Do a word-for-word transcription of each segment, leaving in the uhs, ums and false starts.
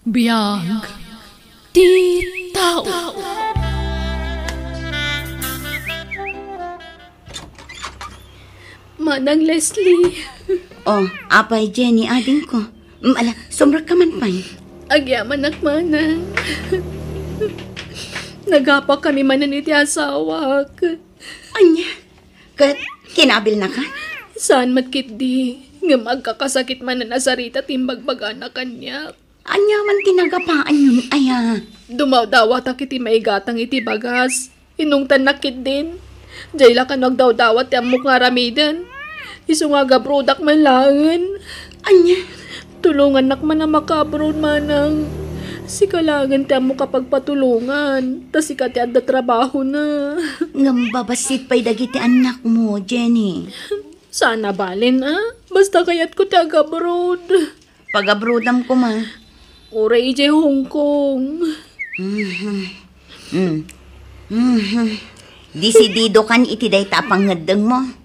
Biag ti tao. Manang Leslie. Oh, apay, Jenny, adingko. Mm, ala, sumrekka man pay. Agyamanak, Manang. Nagapakami manen iti asawak. Ania? Ket kinabilnaka? Saan met ketdi, ngem agkakasakit manen a sarita ti imbagbagana kaniak. Ania man ti nagapaanyon aya? Dumawdawatak iti maigatang iti bagas. Inungtannak ketdin. Diay la kano agdawdawat ti ammok nga aramiden. Isu nga agabrodak man laengen. Ania? Tulongannak man a makaabroad, Manang. Sika laengen ti ammok a pagpatulongan. Ta sika ti adda trabahona. Ngem babassit pay dagiti annakmo, Jenny. Saan a balen, a? Basta kayatko ti agabroad. Pagabrodam koma. Uray idiay Hong Kong. Mhm. Mm. Mhm. Disididokan iti dayta a pangngeddengmo?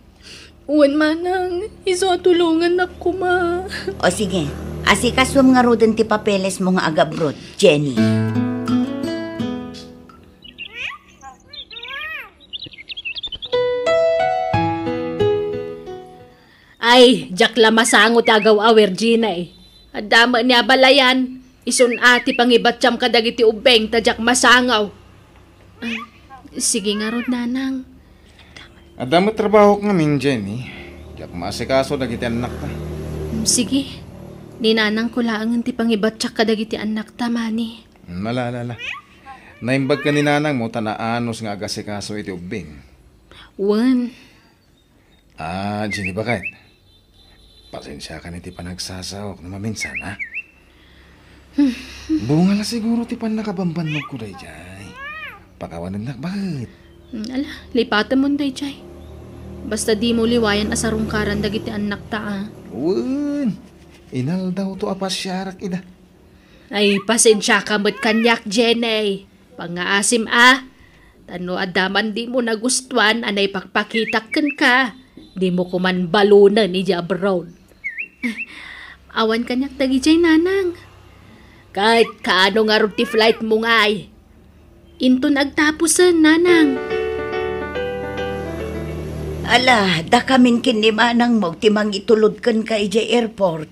Wen, Manang, isu a tulongannak koma. O sige, asikasuem ngaruden ti papelesmo nga agabrod, Jenny. Ay, diak la masango ti agaw-awer, Jenny. Adda met ni a balayan, isun a ti pangibattiam kadagiti ubbing ta diak masango. Ah, sige ngarud, Nanang. Adda met trabahok ngamin, Jenny. Diak maasikaso dagiti annakta. Mm, sige. Ni Nanangko laengen ti pangibattiak kadagiti annakta, Mani. Mm, ala, ala, ala. Naimbag ken ni Nanangmo ta naanus nga agasikaso iti ubbing. Wen. Ah, Jenny baket. Pasensiakan iti panagsasaok no maminsan, a? Hmm. Bunga la siguro ti pannakabambannogko daydiay. Pakawanennak baket. Hmm, ala, lipatemon daydiay. Basta dimo liwayan a sarungkaran dagiti annakta, a. Wen, inaldawto a pasiarak ida. Ay, pasensiaka met kaniak, Jenny. Pangngaasim, a. Ta no adda man dimo nagustuan a naipakpakitak kenka, dimo koman balonen idiay abroad. Awan kaniak dagidiay, Nanang. Ket kaano ngarud ti flightmo ngay? Inton agtapusen, Nanang. Ala, dakamin ken ni Manangmo ti mangitulod kenka idiay airport.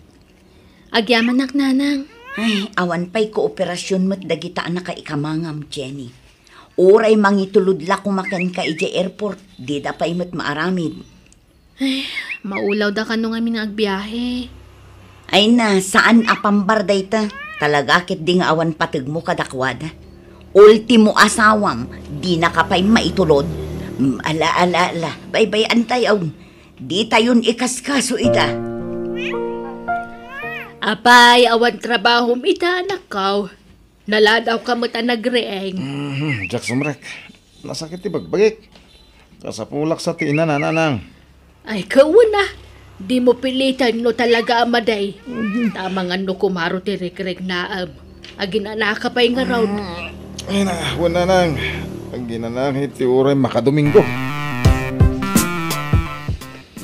Agyamanak, Nanang. Ay, awan pay kooperasyon met dagita a nakaikamangam, Jenny. Uray mangitulod la koma kenka idiay airport, dida pay met maaramid. Ay, maulawda kano ngamin nga agbiahe. Ay na, saan a pambar dayta. Talaga ketdi nga awan pategmo kadakuada. Ultimo asawam, dinaka pay maitulod. Mm, ala, ala, ala. Baybay-antayon. Ditayon ikaskaso ita. Apay, awan trabahom ita, anakko. Naladawka met a nagriing. Mhm, diak sumrek. Nasakit ti bagbagik. Kasapulak sa ti ina, Nanang. Ay, kauna. Dimo piliten no talaga a madi. Mhm. Tamangan no kumaro ti rikriknaem. Aginanaka pay ngarud. Mm, ay na, wen, Nanang. Aginanaka iti uray makadomingo.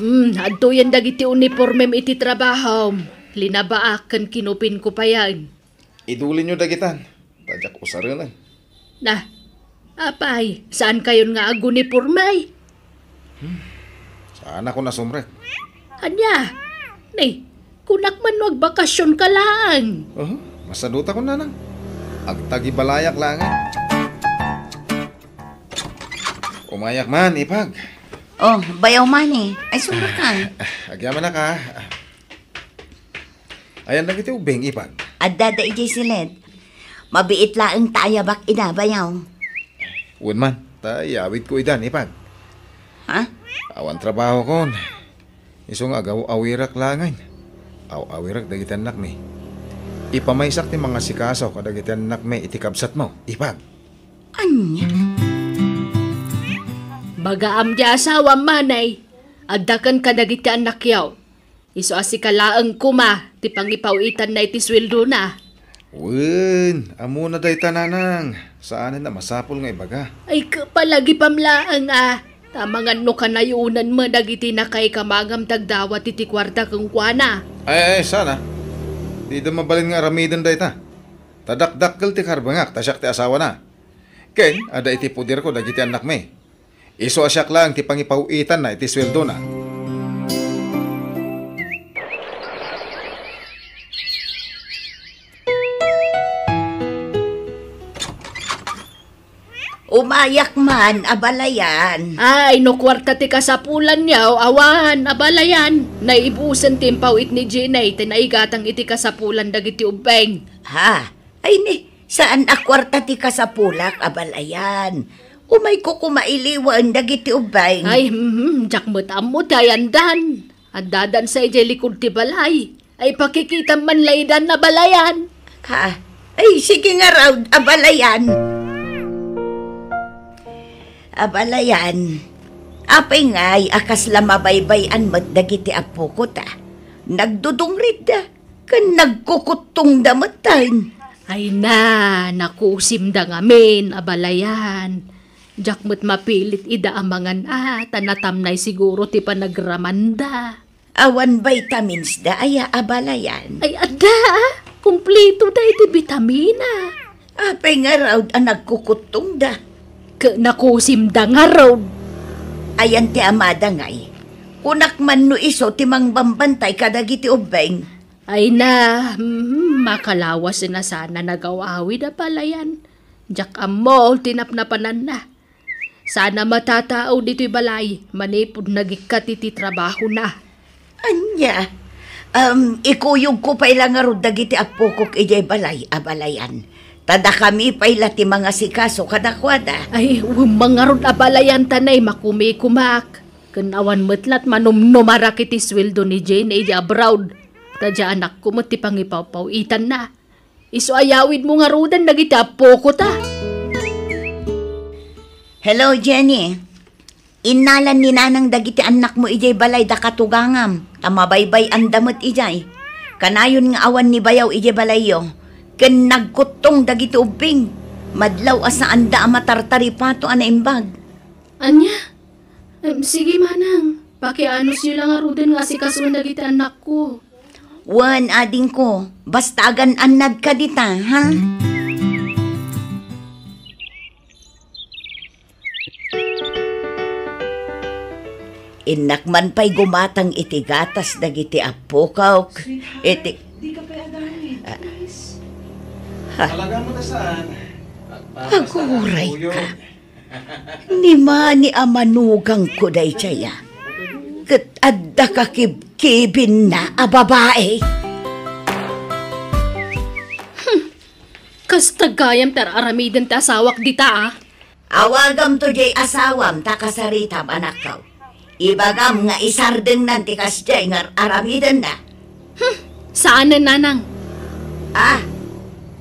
Mm, adtoyen dagiti unipormem iti trabahom. Linabaak ken kinupinko payen. Idulinyo dagitan, ta diak usarenen. Na, apay, saankayon nga aguniporme? Hmm, saanakon a sumrek. Ania? Ni, kunak man no agbakasionka laeng. Aha, masadutakon, Nanang. Agtagibalayak laeng. Umayak man, Ipag. Oh, bayaw man eh. Ay, sumrek ka. Agyamanak, a. Ayan dagiti ubbing, Ipag. Adda da idiay siled. Mabiit laeng ta ayabak ida, bayaw. Wen man, ta iyawidko idan, Ipag. Ha? Awan trabahokon. Isu nga agaw-awirak laengen. Aw-awirek dagiti annakmi. Ipamaysak ti mangasikaso kadagiti annakmi iti kabsatmo, Ipag. Ania? Bagaam ti asawam, manay. Adda ken kadagiti annakyo. Isu a sika laeng koma ti pangipaw-itanna iti sueldona. Wen, ammona dayta, Nanang. Saanen a masapul nga ibaga. Ay, kapalagipam laeng a. Tamangan no kanayonan met dagiti nakaikamangam ti agdawat iti kuarta kenkuana. Ay, ay, saan a. Dida mabalin nga aramiden dayta. ta dakdakkel ti karbengak ta siak ti asawana. Ken adda iti poderko dagiti annakmi. Isu a siak laeng ti pangipaw-itanna iti sueldona. Umayak man, abalayan. Ay, no kuarta ti kasapulan, yaw, awan, abalayan. Naibusen ti impaw-it ni Jenny, ti naigatang iti kasapulan dagiti ubbing. Ha? Ay ni, saan a kuarta ti kasapulak, abalayan. Umayko koma iliwen dagiti ubbing. Ay, mhm, diak met ammo ti ayandan. Addadan sa idiay likud ti balay. Ay, pakikitam man laydan, abalayan. Ha? Ay, sige ngarud, abalayan. Abalayan. Apay ngay a kasla mabaybay-an met dagiti appoko ta? Nagdudungritda, ken nagkukuttongda metten. Ay na, nakusimda ngamin, abalayan. Diak met mapilit ida a mangan a, ta natamnay siguro ti panagramanda. Awan vitamins da aya, abalayan? Ay, adda, ah. Kumplito da iti bitamina. Apay ngarud a nagkukuttongda? Ket nakusimda ngarud. Ayan ti amada ngay. Kunak man no isu ti mangbambantay kadagiti ubbing. Ay na, hmm, makalawasen a sana nagaw-awid, abalayan. Diak ammo ti napnapananna. Sana matatao ditoy balay manipud nagikkat iti trabahona. Ania? Em, ikuyogko pay la ngarud dagiti appokok idiay balay, abalayan. Ta dakami pay la ti mangasikaso kadakuada. Ay, wen man ngarud, abalayan, ta nay makumikumak. Ken awan met lat manumnumarak iti sueldo ni Jane idiay abroad. Ta diay anakko met ti pangipawpaw-itanna. Isu a yawidmo ngaruden dagiti appoko ta. Hello, Jenny. Innalan ni Nanang dagiti annakmo idiay balay da katugangam, ta mabaybay-anda met idiay. Kanayon nga awan ni bayaw idiay balayyo, ken nagkuttong dagiti ubbing. Madlaw a saanda a matartaripato a naimbag. Ania? Em, sige, manang. Pakianosyo la ngaruden nga asikasuen dagiti annakko. Wen, adingko, basta agan-annadka dita, ha? Innak man pay gumatang iti gatas dagiti appokok. Sweetheart, iti, di ka pay agamit, ah, please. Ha? Talaga mo ta saan? Aguray ka. Ni mani a manugangko daydiay a, ket adda kakibkibinna a babai. Hmm. Kasta gayam ti ar-aramiden ti asawak dita, a. Awagamto diay asawam ta kasaritam, anakko. Ibagam nga isardengnan ti kasdiay nga ar-aramidenna. Hmm. Saanen, nanang. Ah,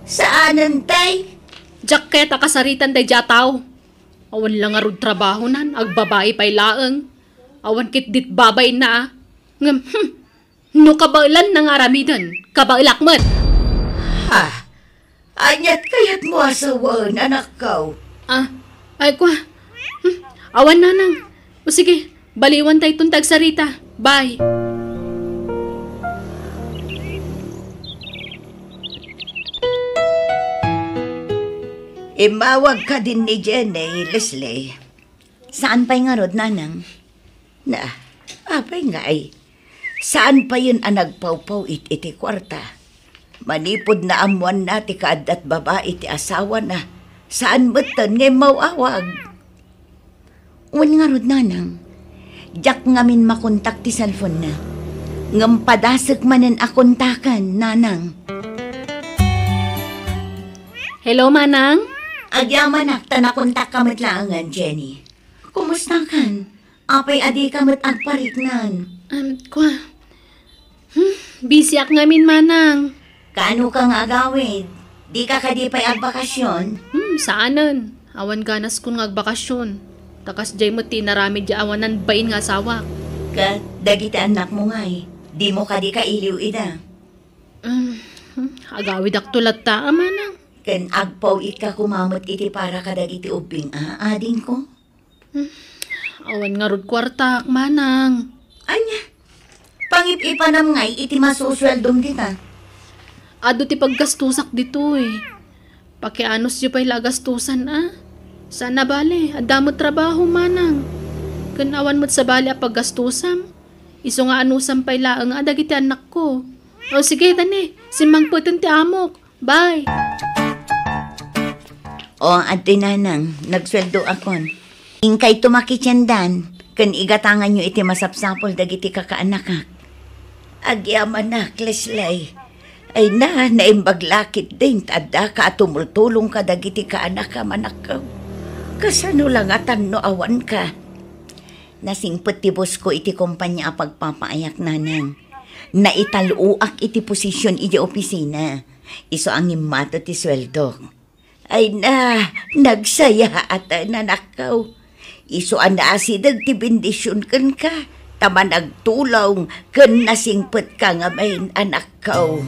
saanen, tay? Diak kayat a kasaritan daydiay a tao. Awan la ngarud trabahonan, agbabai pay laeng. Awan ketdit babainna, a. Ngem, hmm, no kabaelanna nga aramiden, kabaelak met. Ha? Aniat kayatmo a sawen, anakko? Ah, ay, kua. Hmm, awan, nanang. O sige, baliwantayton ti agsarita. Bye. Immawag kadin ni Jenny, Leslie. Saan pay ngarud, nanang? Na, apay ngay? Saan payen a nagpawpaw-it iti kuarta? Manipud naammoanna ti kaaddat babai ti asawana, saan metten nga immaw-awag. Wen ngarud, nanang, diak ngamin makontak ti cellphone-na. Ngem padasek manen a kontaken, nanang. Hello, manang. Agyamanak ta nakontakka met laengen, Jenny. Kumustakan? Apay a dika met agpariknan? Em, kua. Hmm, busyak ngamin, manang. Kaano ka nga agawid? Dika kadi pay agbakasyon? Hmm, saanen. Awan ganaskon nga agbakasyon. Ta kasdiay met ti inaramid diay awanan bain nga asawak. Ket dagiti annakmo ngay, dimo kadi kailiw ida? Hmm, agawidakto latta, manang. Ken agpaw-itka koma met iti para kadagiti ubbing a, adingko? Hmm, awan ngarud kuartak, manang. Ania? Pangip-ipanam ngay iti masusueldom dita? Adu ti paggastusak ditoy. Pakianusyo pay la a gastusan, a. Saan a bale, adda met trabaho, manang. Ken awan met sabali a paggastusam. Isu nga anusam pay laeng a dagiti annakko. O sige, tani, simmangpeten ti amok. Bye! O, adtoy, nanang, nagsueldoakon. Inkayto makitiendan, ken igatanganyo iti masapsapul dagiti kakaanakak. Agyamanak, Leslie. Ay na, naimbag la ketdin ta addaka a tumultulong kadagiti kaanakam, anakko. Kasano la ngatan no awanka? Nasingpet ti boss ko iti kompania a pagpapaayak, nanang. Naital-oak iti posision iti opisina. Isu a ngimmato ti sueldok. Ay na, nagsayaat, anakko. Isu a naasideg ti bendision kenka, ta managtulong ken nasingpetka ngamin, anakko.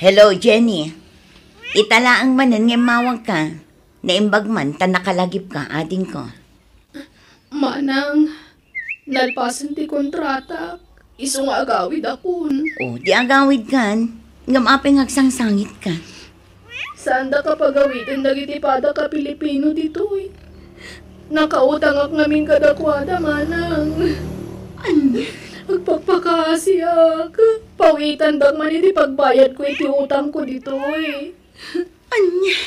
Hello, Jenny. Ita laeng manen nga immawagka. Naimbag man ta nakalagipka, adingko. Manang, nalpasen ti kontratak. Isu nga agawidakon. O, di agawidkan. Ngem apay nga agsangsangitka? Saandaka pagawiden dagiti padak a Pilipino ditoy. Nakautangak ngamin kadakuada, manang. Ania? Agpakpakaasiak. Pawitandak man iti pagbayadko iti utangko ditoy. Ania?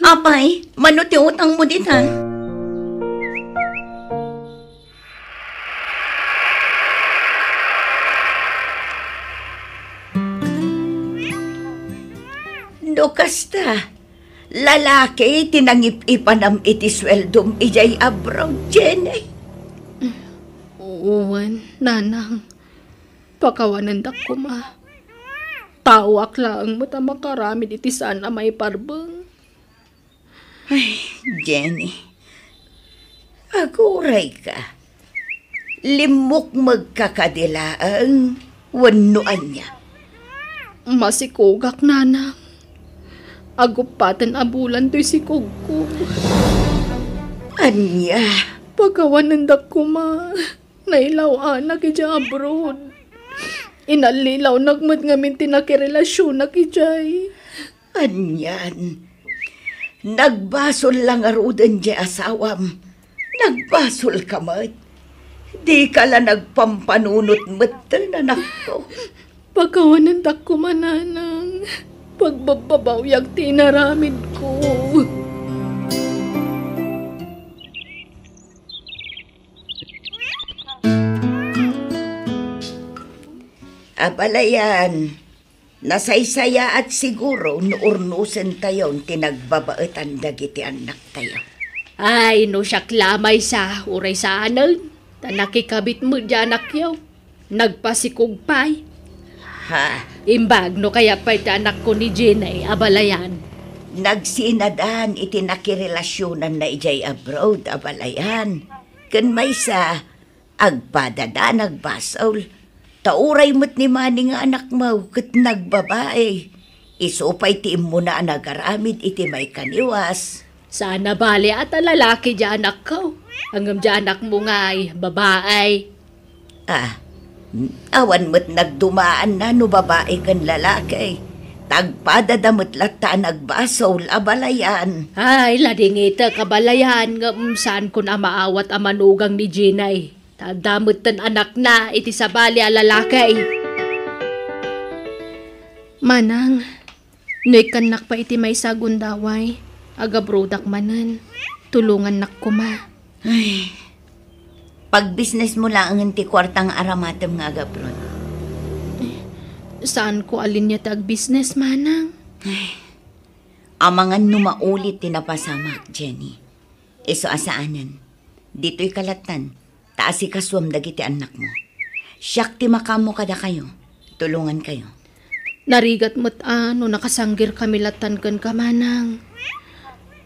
Apay, mano ti utangmo dita? No kasta, lalaki ti nangip-ipanam iti sueldom idiay abroad, Jenny? Wen, nanang. Pakawanendak koma. Taoak laeng met a makaramid iti saan a maiparbeng. Ay, Jenny. Agurayka. Limmukmegka kadi laeng wenno ania? Masikogak, nanang. Aguppaten a bulan toy sikogko. Ania? Pakawanendak koma. Nailaw-anak idiay abroad. Inallilawnak met ngamin ti nakirelasionak idiay. Anian? Nagbasol la ngaruden diay asawam. Nagbasolka met. Dika la nagpampanunot metten, anakko. Pakawanendak koma, nanang. Pagbabbabawiak ti inaramidko. Abalayan, nasaysayaat siguro no urnosentayon ti nagbabaetan dagiti annaktayo. Ay, no siak la maysa, uray saanen, ta nakikabit met diay annakyo. Nagpasikog pay. Ha? Imbag no kayat pay ti anakko ni Jenny, abalayan. Nagsinadan iti nakirelasionanna idiay abroad, abalayan. Ken maysa, agpadada nagbasol. Ta uray met ni Manny nga anakmo ket nagbabai. Isu pay ti immuna a nagaramid iti maikaniwas. Saan a bale a ta lalaki diay anakko. Ngem diay anakmo ngay, babai. Ah, awan met nagdumaanna no babai ken lalaki. Tagpadada met latta a nagbasol, abalayan. Ay, ladingitek, abalayan, ngem saankon a maawat a manugang ni Jenny. Ta adda metten anakna iti sabali a lalaki. Manang, no ikkannak pay iti maysa a gundaway, agabrodak manen, tulongannak koma. Ay, pagbisnesmo laengen ti kuarta nga aramatem nga agabroad. Saanko a linia ti agbisnes, manang. Ay, amangan no maulit ti napasamak, Jenny. Isu a saanen. Ditoy kalattan, ta asikasuem dagiti annakmo. Siak ti makaammo kadakayo. Tulongankayo. Narigat met a no nakasanggirkami lattan kenka, manang.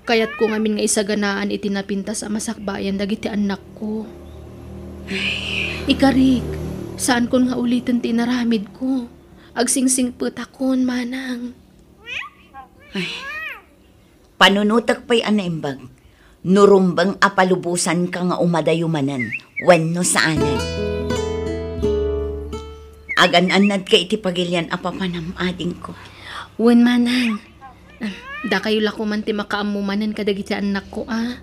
Kayatko ngamin nga isaganaan iti napintas a masakbayan dagiti annakko. Ikarik, saankon nga uliten ti inaramidko. Agsingsingpetakon, manang. Ay, panunotek pay a naimbag. No rumbeng a palubosanka nga umadayo manen, wenno saanen. Agan-annadka iti pagilian a papanam, adingko. Wen, manang. Ah, dakayo la koman ti makaammo manen kadagiti annakko, a.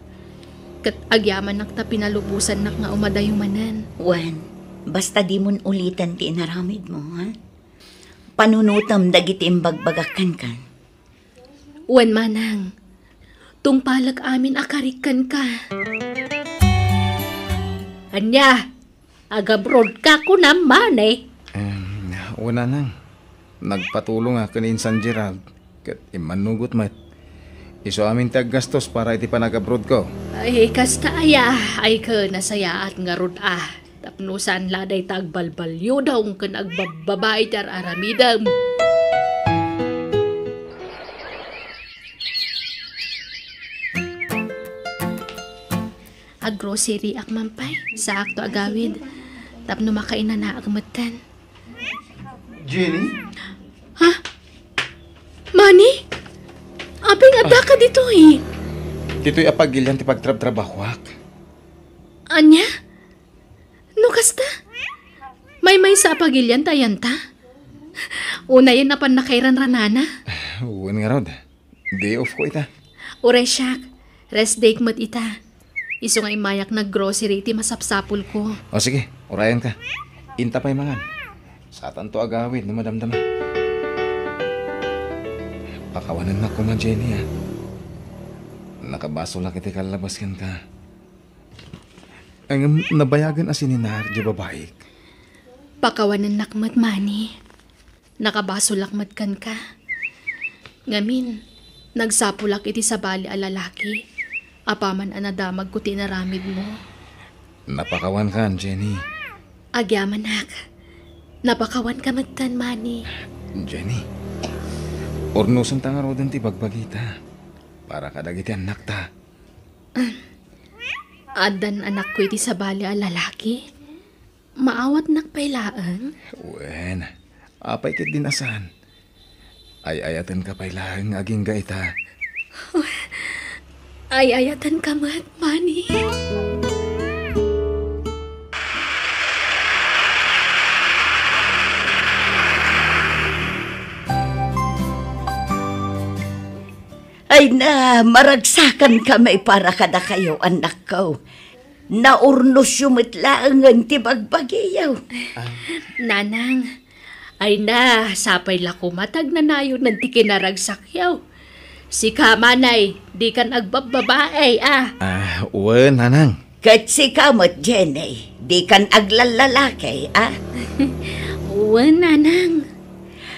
Ket agyamanak ta pinalubosannak nga umadayo manen. Wen, basta dimon uliten ti inaramidmo, ha? Panunotem dagiti imbagbagak kenka. Wen, manang. Tungpalek amin a karik kenka. Ania? Agabrodka, kunam, mani? Em, wen, nanang. Nagpatulongak ken ni Insan Gerald, ket immannugot met. Isu amin ti aggastos para iti panagabrodko. Ay, kasta aya, ay, ket nasayaat ngarud, a. Tapno saan la dayta agbalbaliudong ken agbabbabai ti ar-aramidem. Aggrocery-ak man pay, saakto agawid. Tapno makainanaak metten. Jenny? Ha? Mani? Apay nga addaka ditoy? Ditoy a pagilian ti pagtrabtrabahoak. Ania? No kasta? Maymaysa a pagilian ti ayanta? Unayen a pannakairanranana? Wen ngarud. Day off ko ita. Uray siak, rest day met ita. Isu nga immayak naggrocery iti masapsapulko. O sige, urayenka. Inta pay mangan. Satanto agawid no madamdama. Pakawanennak koma, Jenny, a. Nakabasolak iti kallabas kenka. Ngem nabayagen a sininar diay babaik. Pakawanennak met, mani. Nakabasolak met kenka. Ngamin, nagsapulak iti sabali a lalaki, apaman a nadamagko ti inaramidmo. Napakawankan, Jenny. Agyamanak. Napakawanka metten, mani. Jenny, urnosenta ngaruden ti bagbagita para kadagiti annakta. Addan anakko iti sabali a lalaki? Maawatnak pay laeng? Wen, apay ket di a saan? Ay-ayatenka pay laeng nga agingga ita. Ay-ayatenka met, mani. Ay na, maragsakan kami para kadakayo, annakko. Naurnosyo met laengen ti bagbagiyo. Ah. Nanang, ay na, sapay la koma ta agnanayon ti kinaragsakyo. Sika, manay, dikan agbabbabae, a. Ah, wen, nanang. Ket sika met, Jenny, dikan aglallalaki, a. Wen, nanang.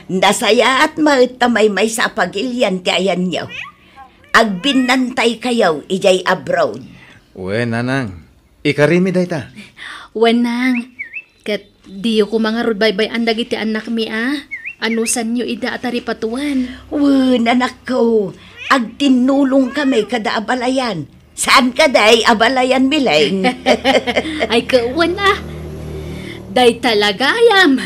Nasayaat met ta maymaysa a pagilian ti ayanyo. Agbinnantaykayo idiay abroad. Wen, nanang. Ikarimi dayta. Wen, nang. Ket diyo koma ngarud baybay-an dagiti annakmi, a. Anusanyo ida a taripatoen. Wen, anakko. Agtinnulongkami kada abalayan. Saan kadi abalayan, Mileng? Ay, ket wen, a. Dayta la gayam.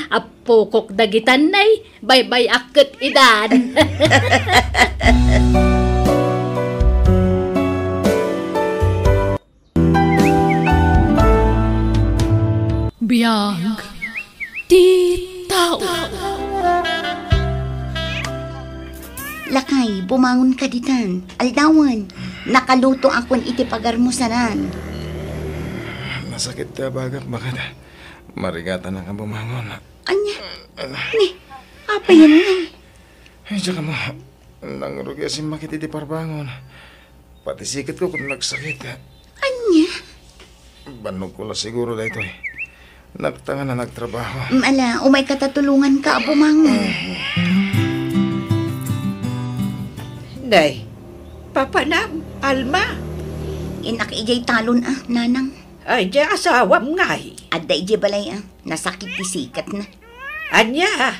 Appokok dagitan, nay. Baybay-ak ket idan. Biag ti tao. Lakay, bumangonka ditan. Aldawen, nakalutoakon iti pagarmusanan. Nasakit ti abagak, baket. Marigatanak a bumangon. Ania? Ala. Ni, apayen ngay? Ay, diak ammo. Nangrugi a simmakit iti parbangon. Pati siketko ket nagsakit. Ania? Bannogko la siguro daytoy. Naktangan a nagtrabaho. Mm, ala, umayka ta tulonganka a bumangon. Nay, papanam, Alma. Innak idiay talon a, nanang. Ay, diay asawam ngay? Adda idiay balay a. Nasakit ti siketna. Ania?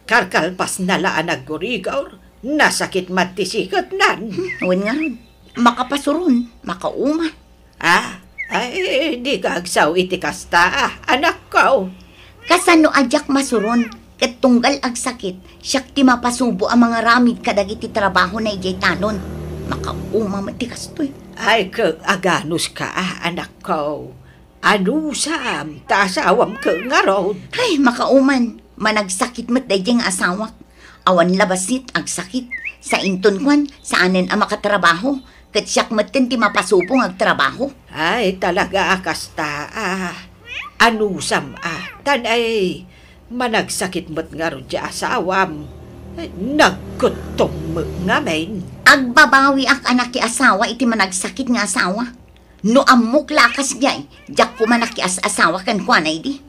Kalkalpasna la a naggurigor, nasakit met ti siketnan. Hmm, wen ngarud. Makapasuron, makauma. Ah, ay, dika agsao iti kasta, a, anakko. Kasano a diak masuron, ket tunggal agsakit, siak ti mapasubo a mangaramid kadagiti trabahona idiay talon. Makauma met ti kastoy. Ay, ket aganuska, a, anakko. Anusam, ta asawam ket ngarud. Ay, makauman. Managsakit met daydiay nga asawak. Awan la bassit, agsakit. Sa inton kuan, saanen a makatrabaho. Ket siak metten ti mapasubong agtrabaho. Ay, talaga a kasta, a. Anusam, a. Tan ay, managsakit met ngarud ti asawam. Ay, nagkuttom met ngamin. Agbabawiak a nakiasawa iti managsakit nga asawa. No ammok la a kasdiay, diak koma nakias-asawa kenkuana idi.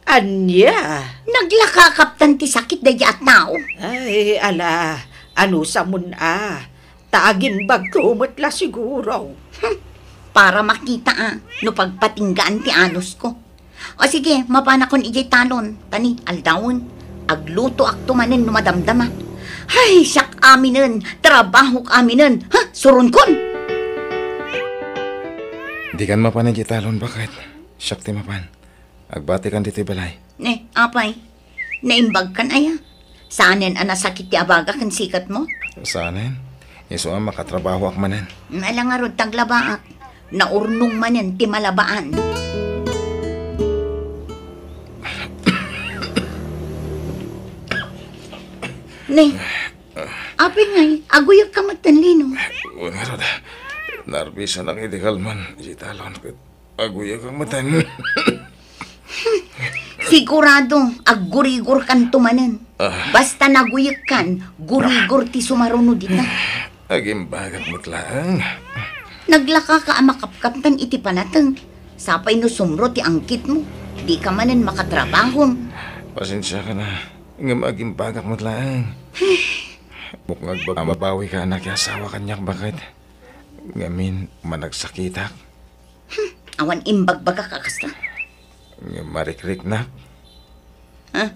Ania? Naglaka kaptan ti sakit daydiay a tao. Ay, ala, anusamon a, ta agimbagko met la siguro. Hmm, para makita a, no pagpatinggaan ti anusko. O sige, mapanakon idiay talon, ta ni, aldawen, aglutoakto manen no madamdama. Ay, siak aminen, trabahok aminen, ha, suronkon! Dikan mapan idiay talon, baket. Siak ti mapan. Agbatikan ditoy balay. Ne, apay, naimbagkan aya? Saanen a nasakit ti abaga ken sikatmo? Saanen. Isu a makatrabahoak manen. Ala ngarud, taglabaak. Naurnong manen ti malabaan. Ne, apay ngay, aguyagka met ten lino. Wen ngarud, narbisanak iti kalman, iti talon ket aguyagak met ten. Sigurado, aggurigorkanto manen. Ah. Basta naguyegkan, gurigor ti sumaruno dita. Agimbagak met laeng. Naglakaka a makapkaptan iti panateng. Sapay no sumro ti angkitmo, dika manen makatrabahon. Pasensiakan a, ngem agimbagak met laeng. Buknag a mabawika a nakiasawa kaniak, baket. Ngamin, managsakitak. Hmm, awan imbagbagak a kasta. Ngem marikriknak. Ha?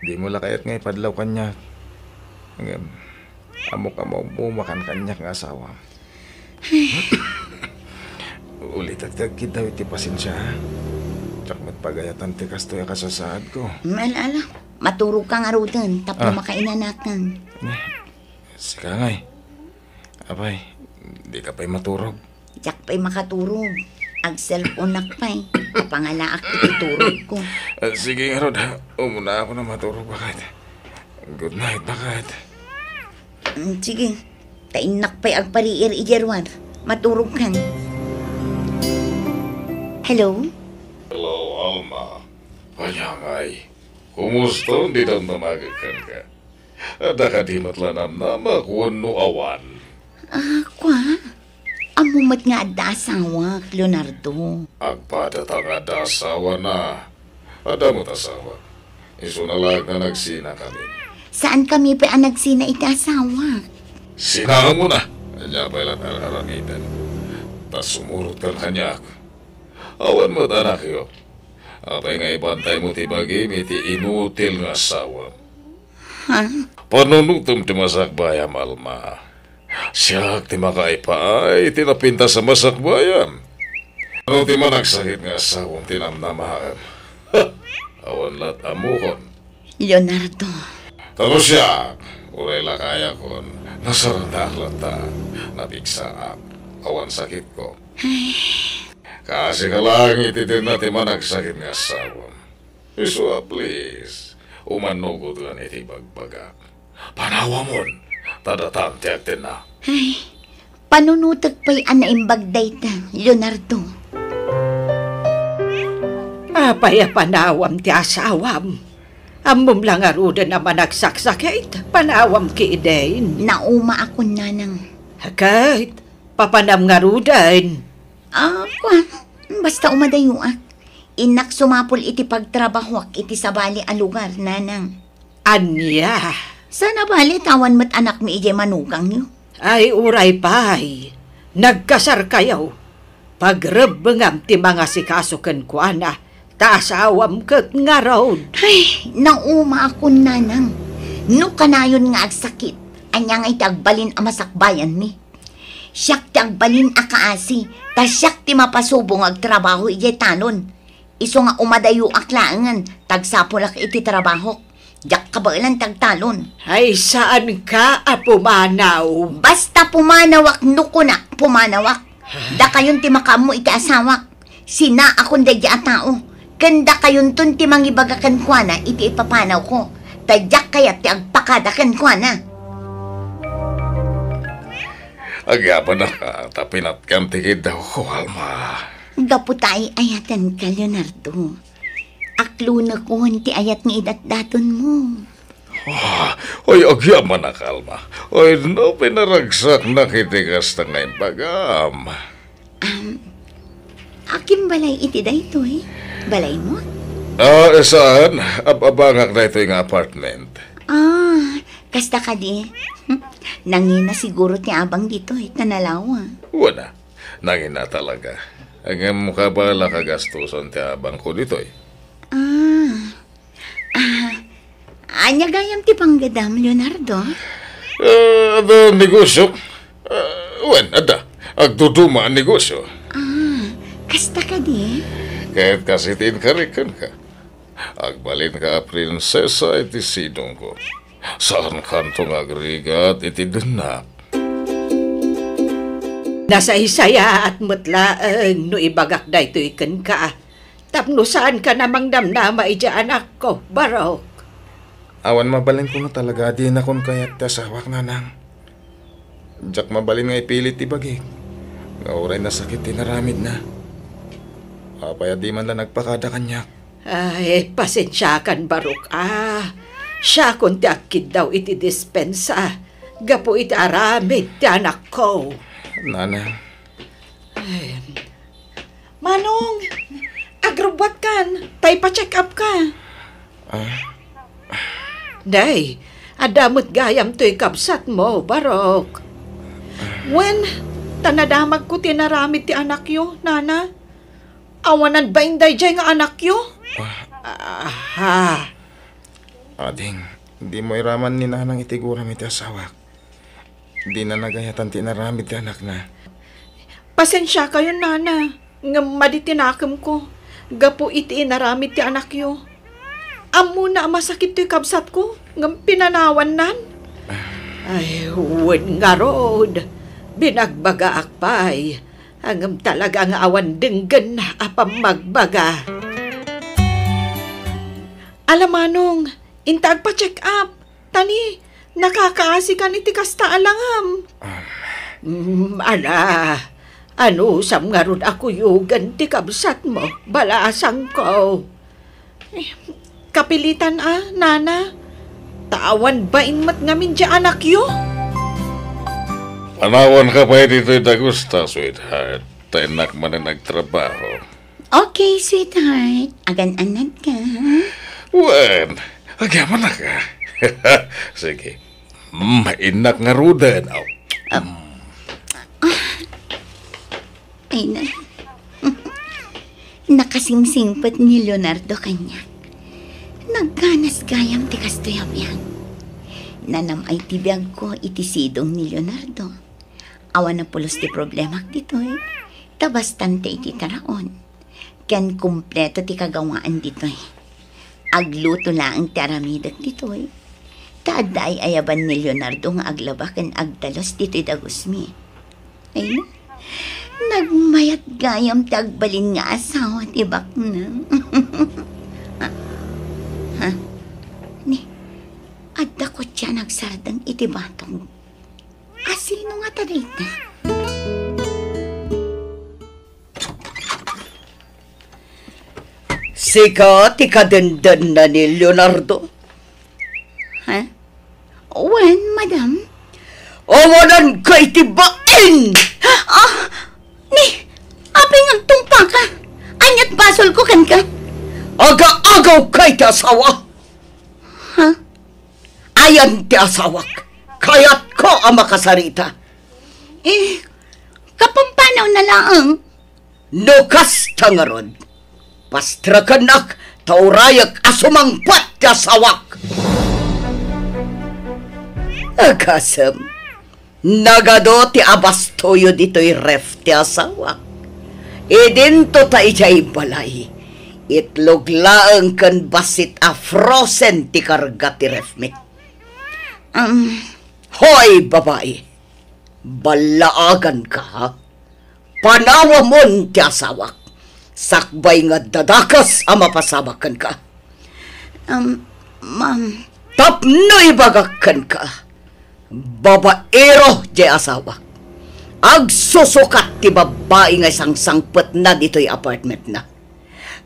Dimo la kayat nga ipadlaw kaniak. Ngem, ammok a maumakan kaniak nga asawa. Ulitek ti agkiddaw iti pasensia, ha? Diak met pagayatan ti kastoy a kasasaadko. Ala, ala. Maturogka ngaruden tapno Ah. makainanakan. Eh, sika ngay. Apay, dika pay maturog? Diak pay makaturog. Ag-cellphoneak pay. Apangalaak iti turogko. Ah, sige ngarud, umunaakon a maturog, baket. Good night, baket. Mm, sige. Ta innak pay agpariir idiay ruar. Maturogkan. Hello? Hello, Alma. Ania ngay? Kumusta ti damdamagek kenka? Adda kadi met la namnama wenno awan? Ah, kua? Ammo met nga adda asawak, Leonardo. Agpadata nga adda asawana. Adda met asawa. Isuna laeng nga nagsinakami. Saankami pay a nagsina iti asawak? Sinaamona. Ania pay la ti ar-aramiden? Ta sumurotkan kaniak. Awan met anakyo. Apay nga ibantaymo ti bagim iti inutil nga asawam? Ha? Panunotem ti masakbayam, Alma. Siak ti makaipaay iti napintas a masakbayam. No ti managsakit nga asawam ti namnamaem, awan la't ammokon. Leonardo. Ta no siak, uray lakayakon, nasarataak latta, napigsaak, awan sakitko. Ay. Kaasika laeng iti dinna ti managsakit nga asawam. Isu a, please, umanugotkan iti ibagbagak. Panawamon, ta datan ti agtenna. Ay, panunotek pay a naimbag dayta, Leonardo. Apay a panawam ti asawam? Ammom la ngaruden a managsaksakit, panawam ketdin. Naumaakon, nanang. Ket, papanam ngaruden? Ah, kua, basta umadayoak. Innak sumapul iti pagtrabahoak iti sabali a lugar, nanang. Ania? Saan a bale ta awan met anakmi idiay manukangyo? Ay, uray pay. Nagkasarkayo. Pagrebbengam ti mangasikaso kenkuana, ta asawam ket ngarud. Ay, naumaakon, nanang. No kanayon nga agsakit, ania ngay ti agbalin a masakbayanmi? Siak ti agbalin a kaasi, ta siak ti mapasubo nga agtrabaho idiay talon. Isu nga umadayoak laengen, ta agsapulak iti trabahok. Diak kabaelan ti agtalon. Ay, saanka a pumanaw? Basta pumanawak no kunak, pumanawak. Dakayon ti makaammo iti asawak. Sinaakon daydi a tao, ken dakayonton ti mangibaga kenkuana iti ipapanawko, ta diak kayat ti agpakada kenkuana. Agyamanak a ta pinatgam ti kiddawko, Alma. Gapu ta ay-ayatenka, Leonardo. Aklonekon ti ayat nga idatdatonmo. Ah, oy, agyamanak, Alma. Oy, no pinaragsaknak iti kasta nga imbagam. Um, akin balay iti daytoy? Balaymo? Ah, saan? Ab-abangak daytoy nga apartment. Ah, kasta kadi? Nangina siguro ti abang ditoy, ta nalawa. Wala. Nangina talaga. Ngem kabalak a gastuson ti abangko ditoy. Ah. Ah, ania gayam ti panggadam, Leonardo? Ah, adda negosio. Ah, wen, adda. Agduduma a negosio. Ah, kasta kadi? Ket kas iti inkarik kenka. Agbalinka a prinsesa iti sidongko. Saankanto nga agrigat iti dennak. Nasaysayaat met laeng no ibagak daytoy kenka. Tapno saanka a mangdamdama idiay anakko, Barok. Awan mabalinko nga talaga a dinakon kayat ti asawak, nanang. Diak mabalin nga ipilit ti bagik nga uray nasakit ti inaramidna. Apay a di man la nagpakada kaniak? Ay, pasensiakan, Barok, a. Siakon ti agkiddaw iti dispensa gapu iti aramid ti anakko. Nanang. Ay. Manong, agrubbuatkan, ta ipa-check up ka. Ah? Day, adda met gayam toy kabsatmo, Barok. Wen, ta nadamagko ti inaramid ti anakyo, nana. Awanan bain daydiay nga anakyo? Ah. Aha. Ading, dimo iraman ni nanang iti guram iti asawak. Dina nagayatan ti inaramid ti anakna. Pasensiakayon, nana, ngem madi ti nakemko gapu iti inaramid ti anakyo. Ammona a masakit toy kabsatko, ngem pinanawannan. Ay, wen ngarud, binagbagaak pay, ngem talaga nga awan denggenna a pammagbaga. Ala manong, inta agpa-check up. Ta ni, nakakaasikan iti kasta a langam. Um. Mm, ala, anusam ngarud a kuyogen ti kabsatmo, balasangko. Eh, kapilitan a, nana. Ta awan bain met ngamin diay anakyo. Panawanka pay ditoy dagusta, sweetheart. Ta innak manen agtrabaho. Okay, sweetheart. Agan-anad ka. Wen, agyamanak a. Sige. Mm, innak ngaruden. Aw. Ah. Mm. Ah. Ay na. Nakasingsingpet ni Leonardo kaniak. Nagganas gayam ti kastoy a biag. Nanam-ay ti biagko iti sidong ni Leonardo. Awan a pulos ti problemak ditoy. Ta bastante iti taraon. Ken kompleto ti kagawaan ditoy. Agluto laeng ti aramidek ditoy. Ta adda ay-ayaban ni Leonardo nga aglaba ken agdalus ditoy dagusmi. Ay, nagmayat gayam ti agbalin nga asawa ti baknang. Ha? Ni, adda kotse a nagsardeng iti batong. Asino ngata dayta? Sika ti kadendenna ni Leonardo? Ha? Wen, madam. Awananka iti bain! Ah! Ni, apay nga agtungpaka? Ania't basolko kenka? Aga-agawka iti asawa! Ha? Ayan ti asawak. Kayatko a makasarita. Eh, kapampanawna laeng. No kasta ngarud, pastrekennak ta urayek a sumangpet ti asawak. Agasem, nagadu ti abastoyo ditoy ref ti asawak. Idinto ta idiay balay, itlog laeng ken bassit a frozen ti karga ti refmi. Um. Hoy, babai! Ballaaganka, ha? Panawamon ti asawak. Sakbay nga adda dakes a mapasamak kenka. Um, ma'am. Tapno ibagak kenka, babaero diay asawak. Agsusukat ti babbai nga isangsangpetna ditoy apartmentna.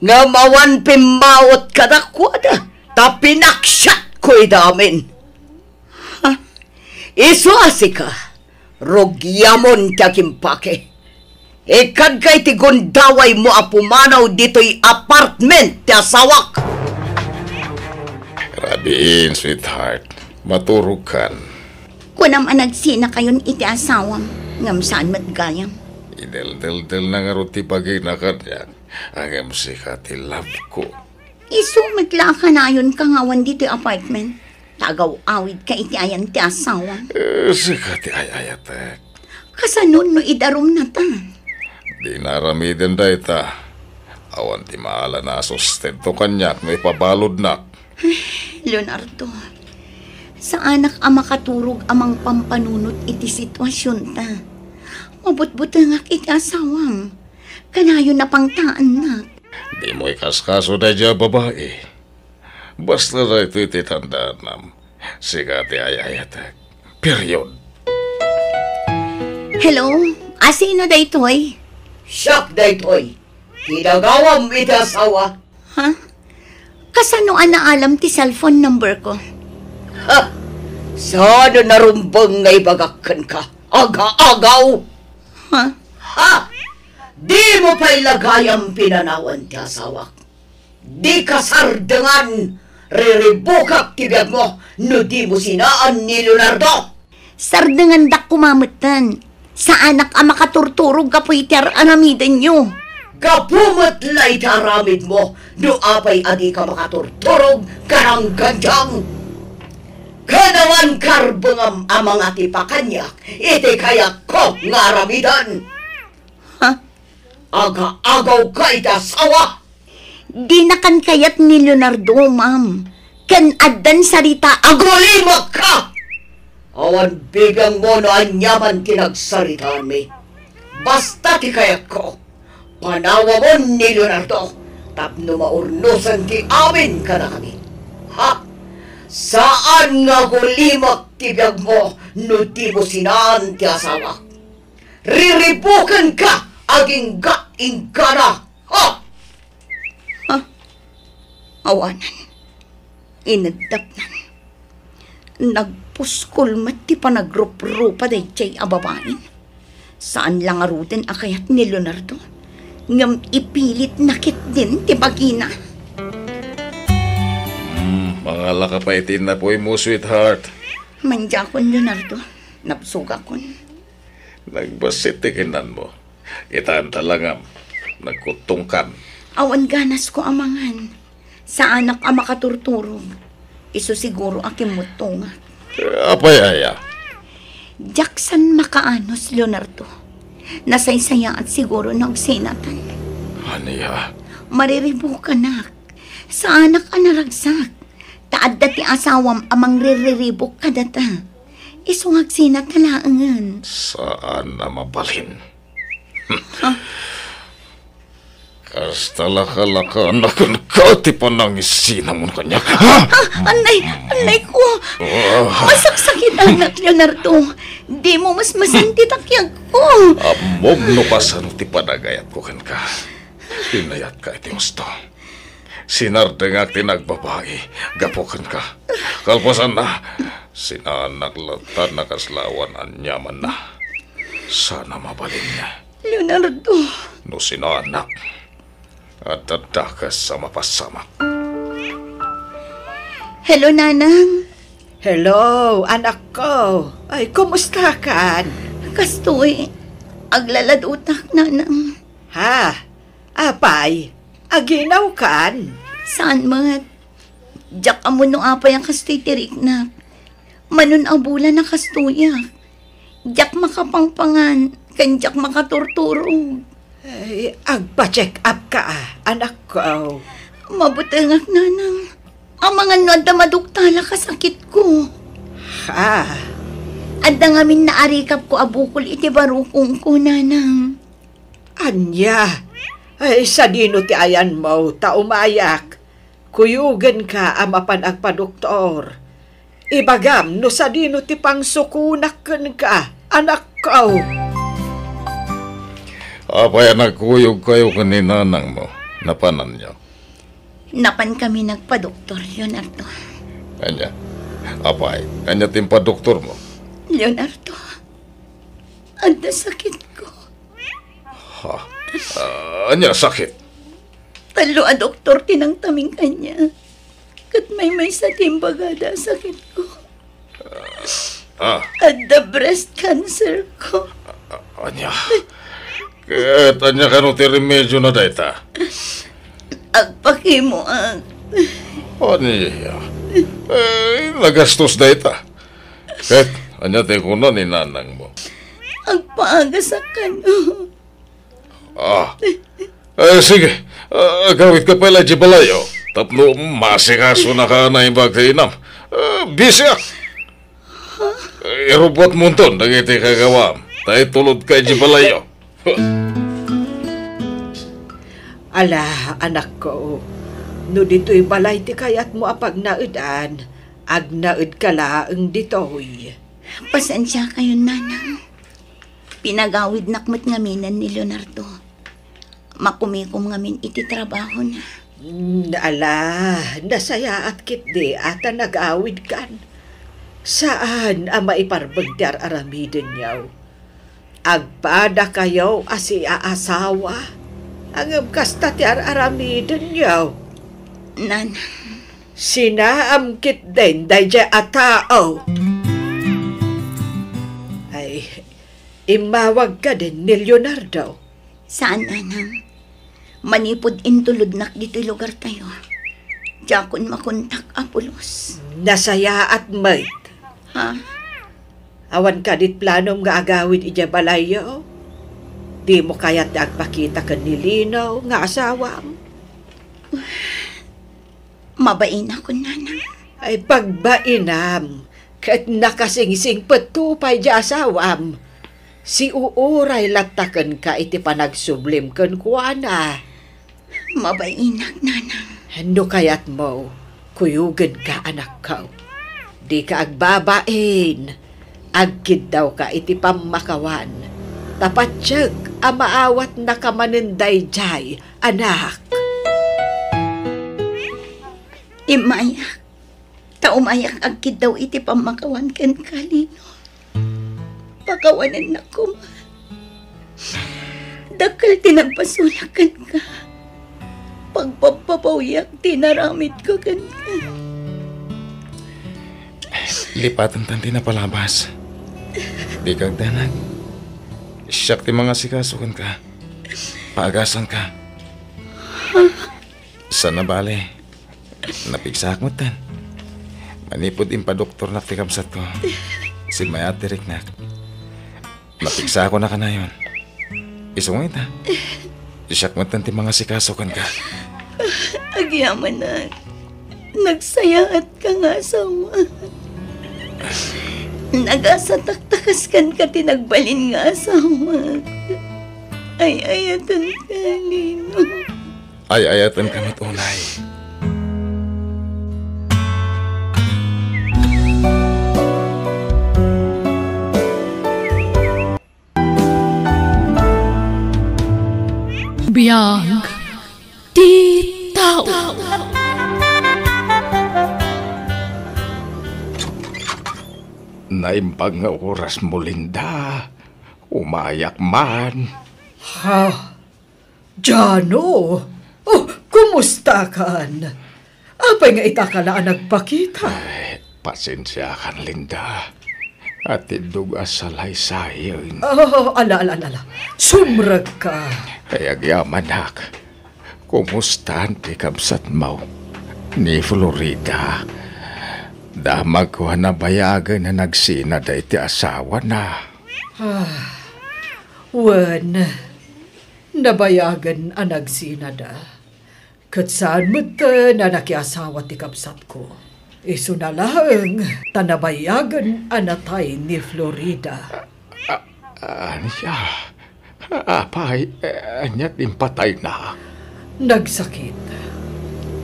Ngem awan pimmawet kadakuada, ta pinaksiatko ida amin. Ha? Isu a sika, rugiamon ti agimpake. Ikkadka iti gundawaymo a pumanaw ditoy apartment ti asawak. Rabiin, sweetheart. Maturogkan. Kunam a nagsinakayon iti asawam, ngem saan met gayam. Ideldeldelna ngarud ti bagina kaniak, ngem sika ti love ko. Isu met la a kanayonka nga awan ditoy apartment. Ta agaw-awidka iti ayan ti asawam. Eh, sika ti ay-ayatek. Kasano no idarumnata? Dina aramiden dayta. Awan ti maala a sustento kaniak no ipabaludnak. Leonardo, saanak a makaturog a mangpampanunot iti situasionta. Mabutbutengak iti asawam. Kanayon a pangtaannak. Dimo ikaskaso daydiay a babai. Basta daytoy ti tandaanam. Sika ti ay-ayatek. Period. Hello? Asino daytoy? Siak daytoy. Kinagawam iti asawa. Ha? Kasano a naalam ti cellphone number ko? Ha? Saan a narumbeng nga ibagak kenka? Aga-agaw! Ha? Ha? Dimo pay la gayam pinanawan ti asawak. Dika sardengan, riribukak ti biagmo no dimo sinaan ni Leonardo. Sardengandak koma metten. Saanak a makaturturog gapu iti ar-aramidenyo. Gapu met la iti aramidmo no apay a dika makaturturog, karanggandiang. Ken awan karbengam a mangatipa kaniak iti kayatko nga aramiden. Ha? Aga-agawka iti asawa. Dinakan kayat ni Leonardo, ma'am. Ken addan sarita. Agulimakka! Awan bibiangmo no aniaman ti nagsaritaanmi. Basta ti kayatko, panawamon ni Leonardo tapno maurnosen ti amin kadakami. Ha? Saan nga agulimak ti biagmo no dimo sinaan ti asawa. Riribukenka agingga-inggana. Ha? Ha? Awanan. Ineddapnan. Nagpuskol met ti panagruprupa daydiay a babain. Saan la ngaruden a kayat ni Leonardo, ngem ipilitna ketdin ti bagina. Hmm, mangalaka pay iti napuymo, sweetheart. Mandiakon, Leonardo. Nabsogakon. Nagbassit ti kinanmo. Kitaem ta langam, nagkuttongkan. Awan ganasko a mangan. Saanak a makaturturog. Isu siguro a kimmuttongak. Apay aya? Diak saan makaanus, Leonardo. Nasaysayaat siguro no agsinatan. Ania? Mariribukanak. Saanak a naragsak. Ta adda ti asawam a mangririribuk kadata. Isu nga agsinata laengen. Saan a mabalin. Ha? Kasta la kalakanak kenka ti panangisinamon kaniak. Ha? Ah, anay, anay ko. Ah. Masaksakitanak, Leonardo. Dimo masmasen ti takyagko. Ammom no kasano ti panagayatko kenka. Pinayatka iti husto. Sinardengak ti nagbabai gapu kenka. Kalpasanna, sinaannak latta a nakaslawan aniamanna. Saan a mabalin. Leonardo. No sinaannak, adda dakes a mapasamak. Hello, Nanang. Hello, anakko. Ay, kumustakan? Kastoy, aglaladutak, Nanang. Ha? Apay, aginawkan? Saan met? Diak ammo no apay a kastoy ti riknak. Mano a bulan a kastoyak. Diak makapangpangan, ken diak makaturturog. Ay, agpa-check up ka, anakko. Mabutengak, Nanang. Amangan no adda maduktalak a sakitko. Ha? Adda ngamin naarikapko a bukol iti barukongko, Nanang. Ania? Ay, sadino ti ayanmo, ta umayak? Kuyogenka a mapan agpadoktor. Ibagam no sadino ti pangsukonak kenka, anakko. Apay a nagkuyogkayo ken ni nanangmo? Napananyo? Napankami nagpadoktor, Leonardo. Ania? Apay, ania ti impadoktormo? Leonardo, adda sakitko. Ha? Ah, ania sakit? Tallo a doktor ti nangtaming kaniak. Ket maymaysa ti imbagada a sakitko. Ah. Adda breast cancer ko. Ah, ania? Ket ania kano ti remediona dayta? Agpakimoak. Ania? Eh, nagastos dayta. Ket ania ti kuna ni nanangmo? Agpaagasak kano. Ah. Eh, sige. Ah, agawidka pay la idiay balayyo. Tapno masikasonaka a naimbag ti inam. Ah, bisiak. Eh, irubbuatmonton dagiti kagawam. Ta itulodka idiay balayyo. Ala, anakko, no ditoy balay ti kayatmo a pagnaedan, agnaedka laeng ditoy. Pasensiakayon, nanang. Pinagawidnak met ngaminen ni Leonardo. Makumikom ngamin iti trabahona. Mm, ala, nasayaat ketdi a ta nagawidkan. Saan a maiparbeng ti ar-aramidenyo. Agpadakayo a siaasawa, ngem kasta ti ar-aramidenyo. Nanang. Sinaam ketdin daydiay a tao. Ay, immawag kadin ni Leonardo. Saan, nanang. Manipud intulodnak ditoy lugartayo, diakon makontak a pulos. Nasayaat met. Ha? Awan kadi planom nga agawid idiay balayyo? Dimo kayat ti agpakita ken ni Lino nga asawam? Mabainakon, nanang. Ay, pagbainam, ket nakasingsingpetto pay diay asawam. Siuuray latta kenka iti panagsublim kenkuana. Mabainak, nanang. No kayatmo, kuyogenka, anakko. Dika agbabain. Agkiddawka iti pammakawan. Ta patiek a maawatnaka manen daydiay, anak. Immayak. Ta umayak agkiddaw iti pammakawan kenka, Lino. Pakawanennak koma. Dakkel ti nagpasulak kenka. Pagpappapawiak ti naramidko kenka. Lipatentan ti napalabas. Dika agdanag. Siak ti mangasikaso kenka. Paagasanka. Saan a bale, napigsaak metten. Manipud impadoktornak ti kabsatko, simmayaat ti riknak. Napigsaakon a kanayon. Isu nga ita, siak metten ti mangasikaso kenka. Agyamanak, nagsayaatka nga asawa. Nagasatak ta kas kenka ti nagbalin nga asawa. Ay-ayatenka, Lino. Ay-ayatenka met unay. Biag ti tao. Naimbag nga orasmo, Linda. Umayak man. Ha? Jano? Oh, kumustakan? Apay nga itaka la a nagpakita? Ay, pasensiakan, Linda. Atiddog a salaysayen. Oh, ala, ala, ala, ala. Sumrekka. Ay, agyamanak. Kumustan ti kabsatmo? Ni Florida. Damagko a nabayagen a nagsinada iti asawana. Ah, wen, nabayagen a nagsinada. Ket saan metten a nakiasawa ti kabsatko. Isuna laeng ta nabayagen a natay ni Florida. A-, ania? Apay, eh, ania ti impatayna? Nagsakit.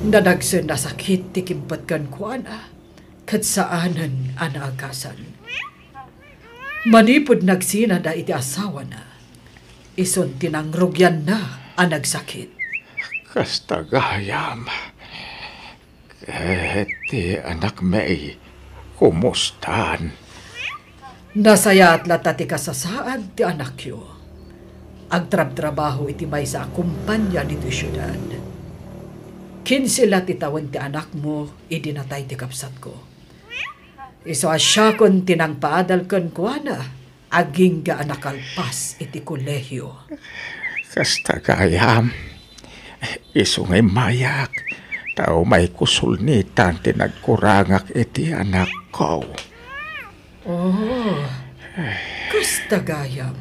Nadagsen a sakit ti kimpet kenkuana, ket saanen a naagasan. Manipud nagsinada iti asawana, isun ti nangrugianna a nagsakit. Kasta gayam. Ket ti anakmi, kumustan? Nasayaat latta ti kasasaad ti anakyo. Agtrabtrabaho iti maysa a kompania ditoy siudad. Kinse la ti tawen ti anakmo idi natay ti kabsatko. Isu a siakon ti nangpaadal kenkuana agingga a nakalpas iti kolehio. Kasta gayam, isu nga immayak, ta umayko sulnitan ti nagkurangak iti anakko. Oh, kasta gayam.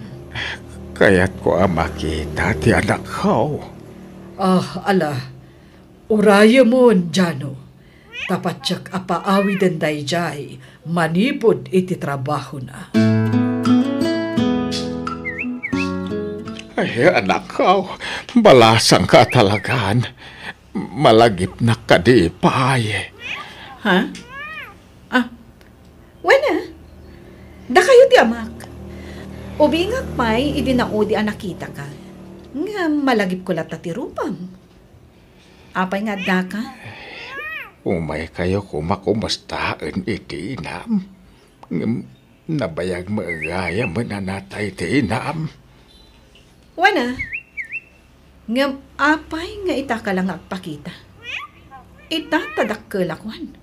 Kayatko a makita ti anakko. Ah, ala, urayemon, Jano. Ta patiek a paawiden daydiay manipud iti trabahona. Ay, anakko, balasangka talagan. Malagipnak kadi pay. Ha? Ah, wen a, dakayo ti amak. Ubingak pay idi naudi a nakitaka. Ngem malagipko latta ti rupam. Apay nga addaka? Umaykayo koma komustaen iti inam. Ngem nabayag met gayam a natay ti inam. Wen a, ngem apay nga itaka la nga agpakita? Ita ta dakkel a kuan.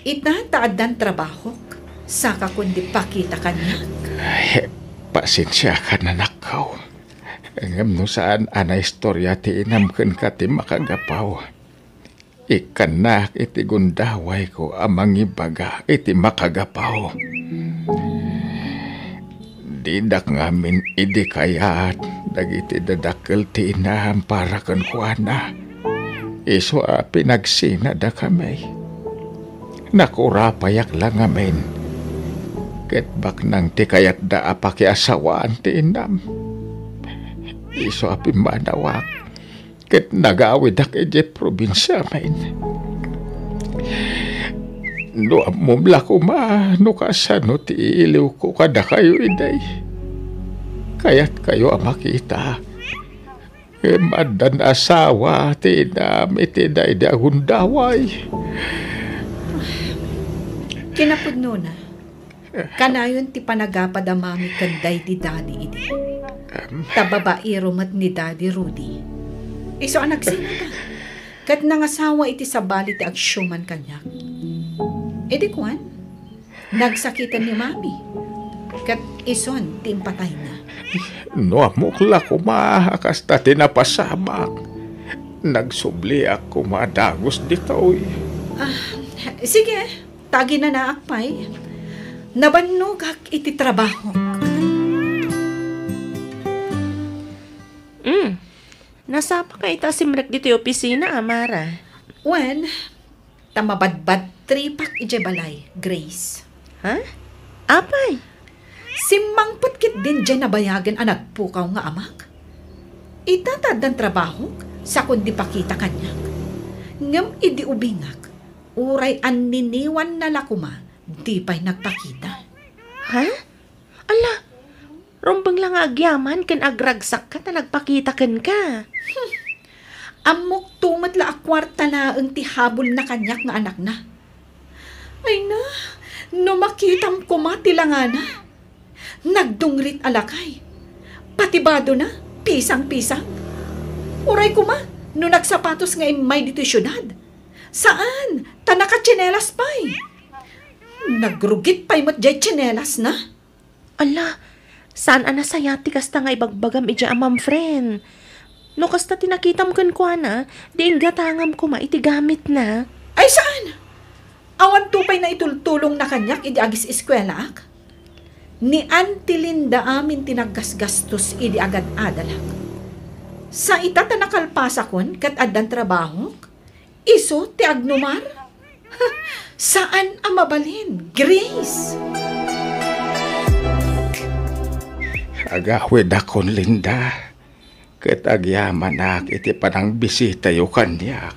Ita ta addan trabahok, saka kundi pakita kaniak. Ay, pasensiakan, anakko. Ngem no saan a naistorya ti inam kenka ti makagapu, ikkannak iti gundawayko a mangibaga iti makagapu. Didak ngamin idi kayat dagiti dadakkel ti inam para kenkuana. Isu a pinagsinadakami. Nakurapayak la ngamin. Ket baknang ti kayatda a pakiasawaan ti inam. Isu a pimmanawak ket nagawidak idiay probinsiamin. No ammom la koma no kasano ti iiliwko kadakayo idi. Kayatkayo a makita. Ngem addan asawa ti inam iti daydi a gundaway. Kinapudnona, kanayon ti panagapad a mami ken daydi daddy idi. Ta babaero met ni Daddy Rudy. Isu a nagsinada, ket nangasawa iti sabali ti agsiuman kaniak. Idi kuan, nagsakiten ni Mami, ket isun ti impatayna. No ammok la koma a kasta ti napasamak, nagsubliak koma a dagus ditoy. Ah, sige, ta aginanaak pay. Nabannogak iti trabahok. Mm. Nasapaka ita a simrek ditoy opisina, Amara. Wen, ta mabadbadtripak idiay balay, Grace. Ha? Apay? Simmangpet ketdin diay nabayagen a nagpukaw nga amak. Ita ta addan trabahok, sakon di pakita kaniak. Ngem idi ubingak, uray anniniwanna la koma, di pay nagpakita. Ha? Ala, rumbeng la nga agyaman ken agragsakka ta nagpakita kenka. Hmm. Ammokto met la a kuarta laeng ti habulna kaniak nga anakna. Ay na, no makitam koma ti langana. Nagdungrit a lakay. Pati badona, pisang-pisang. Uray koma, no nagsapatos nga immay ditoy siudad. Saan, ta nakatsinelas pay. Nagrugit pay met diay tsinelasna. Ala, saan a nasayaat ti kasta nga ibagbagam idiay a ma'am friend. No kasta ti nakitam kenkuana, di inggatangam koma iti gamitna. Ay, saan? Awanto pay naitultulongna kaniak idi agis-eskuelaak? Ni Auntie Linda amin ti naggasgastos idi agad-adalak. Sa ita ta nakalpasakon ket addan trabahok? Isu ti agnumar? Saan a mabalin, Grace! Agawidakon, Linda, ket agyamanak iti panangbisitayo kaniak.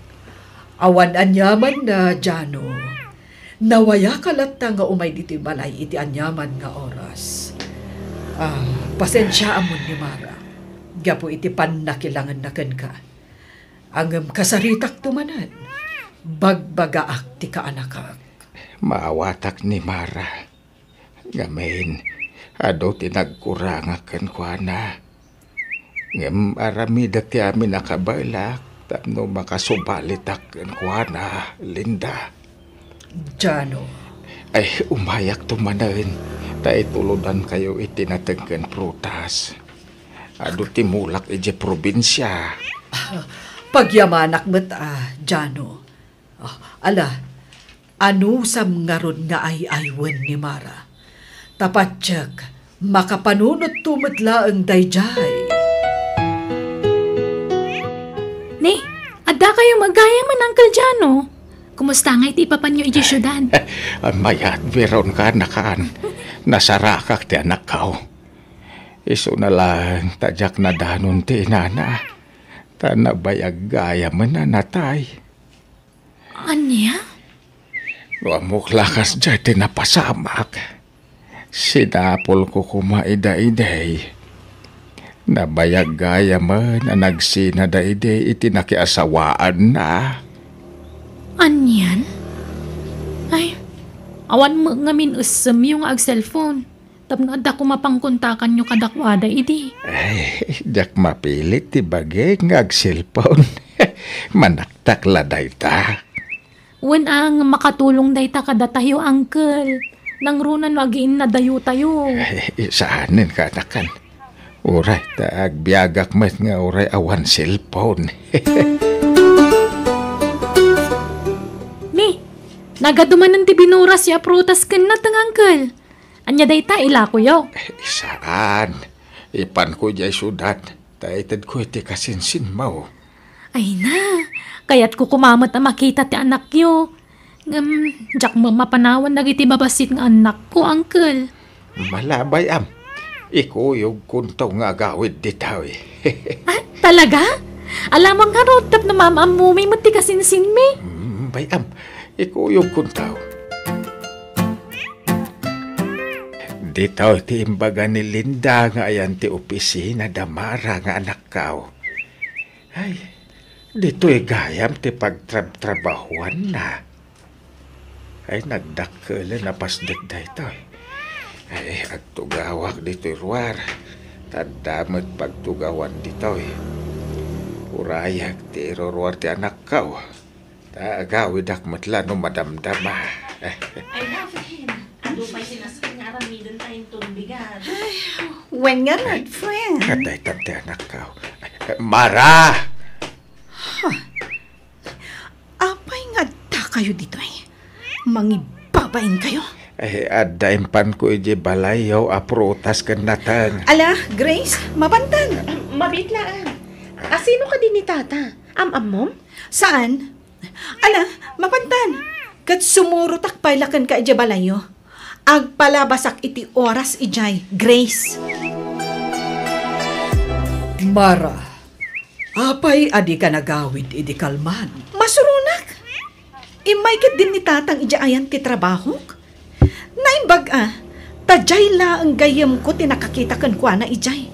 Awan aniamanna, Jano. Nawayaka latta nga umay ditoy balay iti aniaman nga oras. Ah, pasensiaamon ni Mara gapu iti pannakilangenna kenka. Ngem kasaritakto manen, bagbagaak ti kaanakak. Maawatak ni Mara. Ngamin, adu ti nagkurangak kenkuana. Ngem aramidek ti amin a kabaelak tapno makasubalitak kenkuana, Linda. Jano. Ay, umayakto manen, ta itulodankayo iti nateng ken prutas. Adu ti mulak idiay probinsia. Pagyamanak met, a, Jano. Ah, ala, anusam ngarud nga ay-aywen ni Mara? Ta patiek, makapanunotto met laeng daydiay. Ni, addakayo met gayamen, Uncle Jano. Kumusta ngay ti ipapanyo idiay siudad? Mayat, biron ka, anakan. Nasarakak ti anakko. Isuna laeng ta diak nadanon ti inana. Ta nabayag gayamen a natay. Ania? No ammok la kasdiay ti napasamak, sinapulko koma ida idi. Nabayag gayamen a nagsina daydi iti nakiasawaanna. Anian? Ay, awan met ngamin essemyo nga ag-cellphone. Tapno adda koma pangkontakanyo kadakuada idi. Ay, diak mapilit ti bagik nga ag-cellphone. Manaktak la dayta. Wen a, nga makatulong dayta kadatayo, Uncle. Nangruna no agiinnadayotayo. Ay, saanen, kaanakan. Uray ta agbiagak met nga uray awan cellphone. Ni, nagadu manen ti binuras ya prutas ken nateng, Uncle. Ania dayta, ilakoyo? Eh, saan. Ipanko idiay siudad, ta itedko iti kasinsinmo. Ay na, kayatko koma met a makita ti anakyo. Ngem, diak met mapanawan dagiti babassit nga annakko, Uncle. Malabay, am. Ikuyogkonto nga agawid ditoy. Ah, talaga? Alamang ngarud tapno maam-ammomi met ti kasinsinmi? Mm, bay-am. Ikuyogkonto. Ditoy ti imbaga ni Linda nga ayan ti opisina da Mara nga anakko. Ay, ditoy gayam ti pagtrabtrabahuanna. Ay, nagdakkelen a pasdek daytoy. Ay, agtugawak ditoy ruar. Ta adda met pagtugawan ditoy. Urayek ti iruruar ti anakko. Ta agawidak met la no madamdama. Ay, na, friend. Adu pay sinaskat nga aramiden ta inton bigat. Ay, wen nga, red friend. Kadaytan ti anakko. Mara! Huh. Apay nga adda kayo ditoy? Mangibabain kayo? Eh, adda impanko iti balayyo a prutas ken nateng. Ala, Grace, mapantan. Mabitlaan. Asino kadi ni Tata? Am-ammom? Saan? Ala, mapantan. Ket sumurotak pay la kenka iti balayyo. Agpalabasak iti oras idiay, Grace. Mara, apay a dika nagawid idi kalman? Masuronak. Immay ketdin ni Tatang idiay ayan ti trabahok. Naimbag a, ta diay laeng gayyemko ti nakakita kenkuana idiay.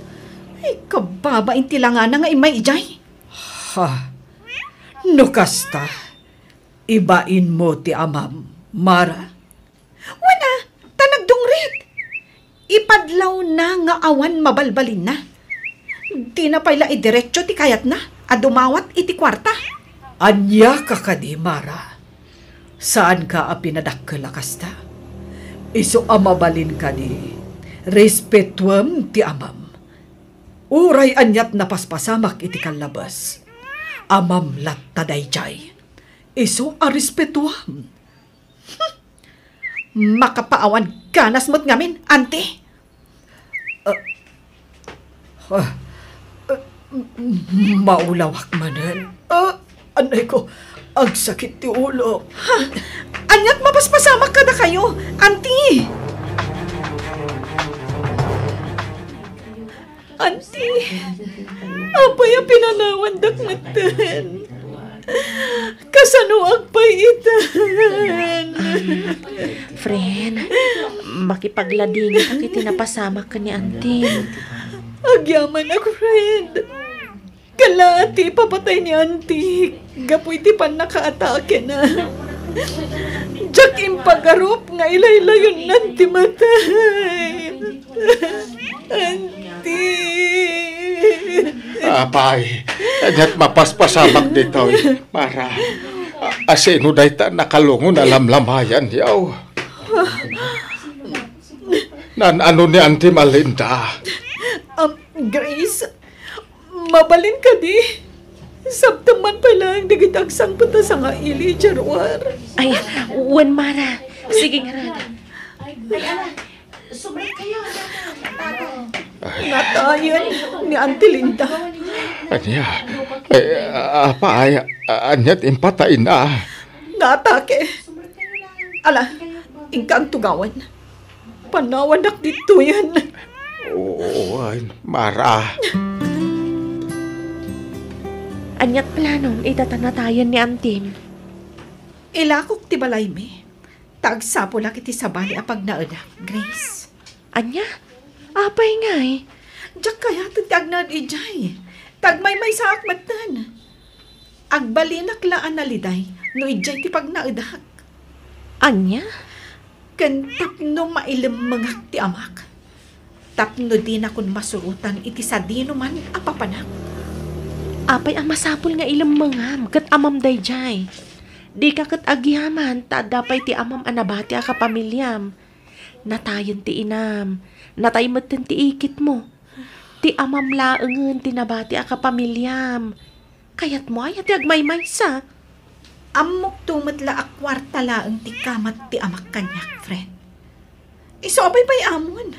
Ay, kababain ti langana nga immay idiay. Ha? No kasta, ibainmo ti amam, Mara. Wen a, ta nagdungrit. Ipadlawna nga awan mabalbalinna. Dina pay la idiretso ti kayatna a dumawat iti kuarta. Ania ka kadi, Mara? Saanka a pinadakkel a kasta? Isu a mabalin kadi, respetuem ti amam. Uray aniat napaspasamak iti kallabes, amam latta daydiay. Isu a respetuam. Makapaawan ganas met ngamin, Auntie. Ah, ah, ah, m-, m-, maulawak manen. Ah, anay ko, agsakit ti ulo. Ha? Aniat mapaspasamak kadakayo, Auntie? Anti, apay a pinanawandak metten? Kasanoak pay itan? Friend, makipagladingit iti napasamak ken ni Anti. Agyamanak, friend. Kala ti ipapatay ni Anti gapu iti pannakaatakena. Diak impagarup nga ilaylayonnan ti matay. Anti. Apay, ket mapaspasamak ditoy, Mara. A-, asino dayta nakalungon a lamlamayan, yaw? Nan-ano ni Anti Malinda? Um, Grace, mabalin kadi? Sabtem man pay laeng dagiti agsangpet a sangaili idiay ruar. Ay, wen, Mara. Sige ngarud. Ay, ala, sumrek kayo. Ay. Natayen ni Auntie Linda. Ania? Ay, apay, ania ti impatayna? Naatake. Ala, inka tugawan. Panawandak ditoyen. Oo, ay, Mara. Aniat planom ita ta natayen ni Antim? Ilakok ti balaymi, ta agsapulak iti sabali a pagnaedak, Grace. Ania? Apay ngay? Diak kayaten ti agnaed idiay. Ta agmaymaysaak metten. Agbalinak la a naliday no idiay ti pagnaedak. Ania? Ken tapno mailemmengak ti amak, tapno dinakon masurotan iti sadinoman a papanak. Apay a masapul nga ilemmengam ket amam daydiay? Dika ket agyaman ta adda pay ti amam a nabati a kapamiliam. Natayen ti inam, natay metten ti ikitmo. Ti amam laengen ti nabati a kapamiliam. Kayatmo aya ti agmaymaysa? Ammokto met la a kuarta laeng ti kamat ti amak kaniak, friend. Isu a paypay-amon.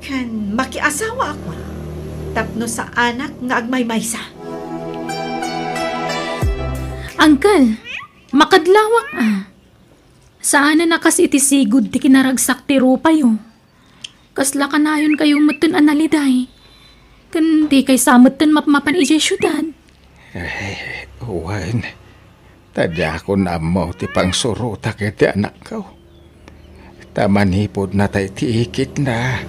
Ken makiasawaak tapno saanak nga agmaymaysa. Uncle, makadlawak a. Saanen a kas iti sigud ti kinaragsak ti rupayo. Kasla kanayonkayo metten a naliday. Ken dikay sa metten mapmapan idiay siudad. Eh, wen, ta diakon ammo ti pangsurotak iti anakko. Ta manipud natay ti ikitna,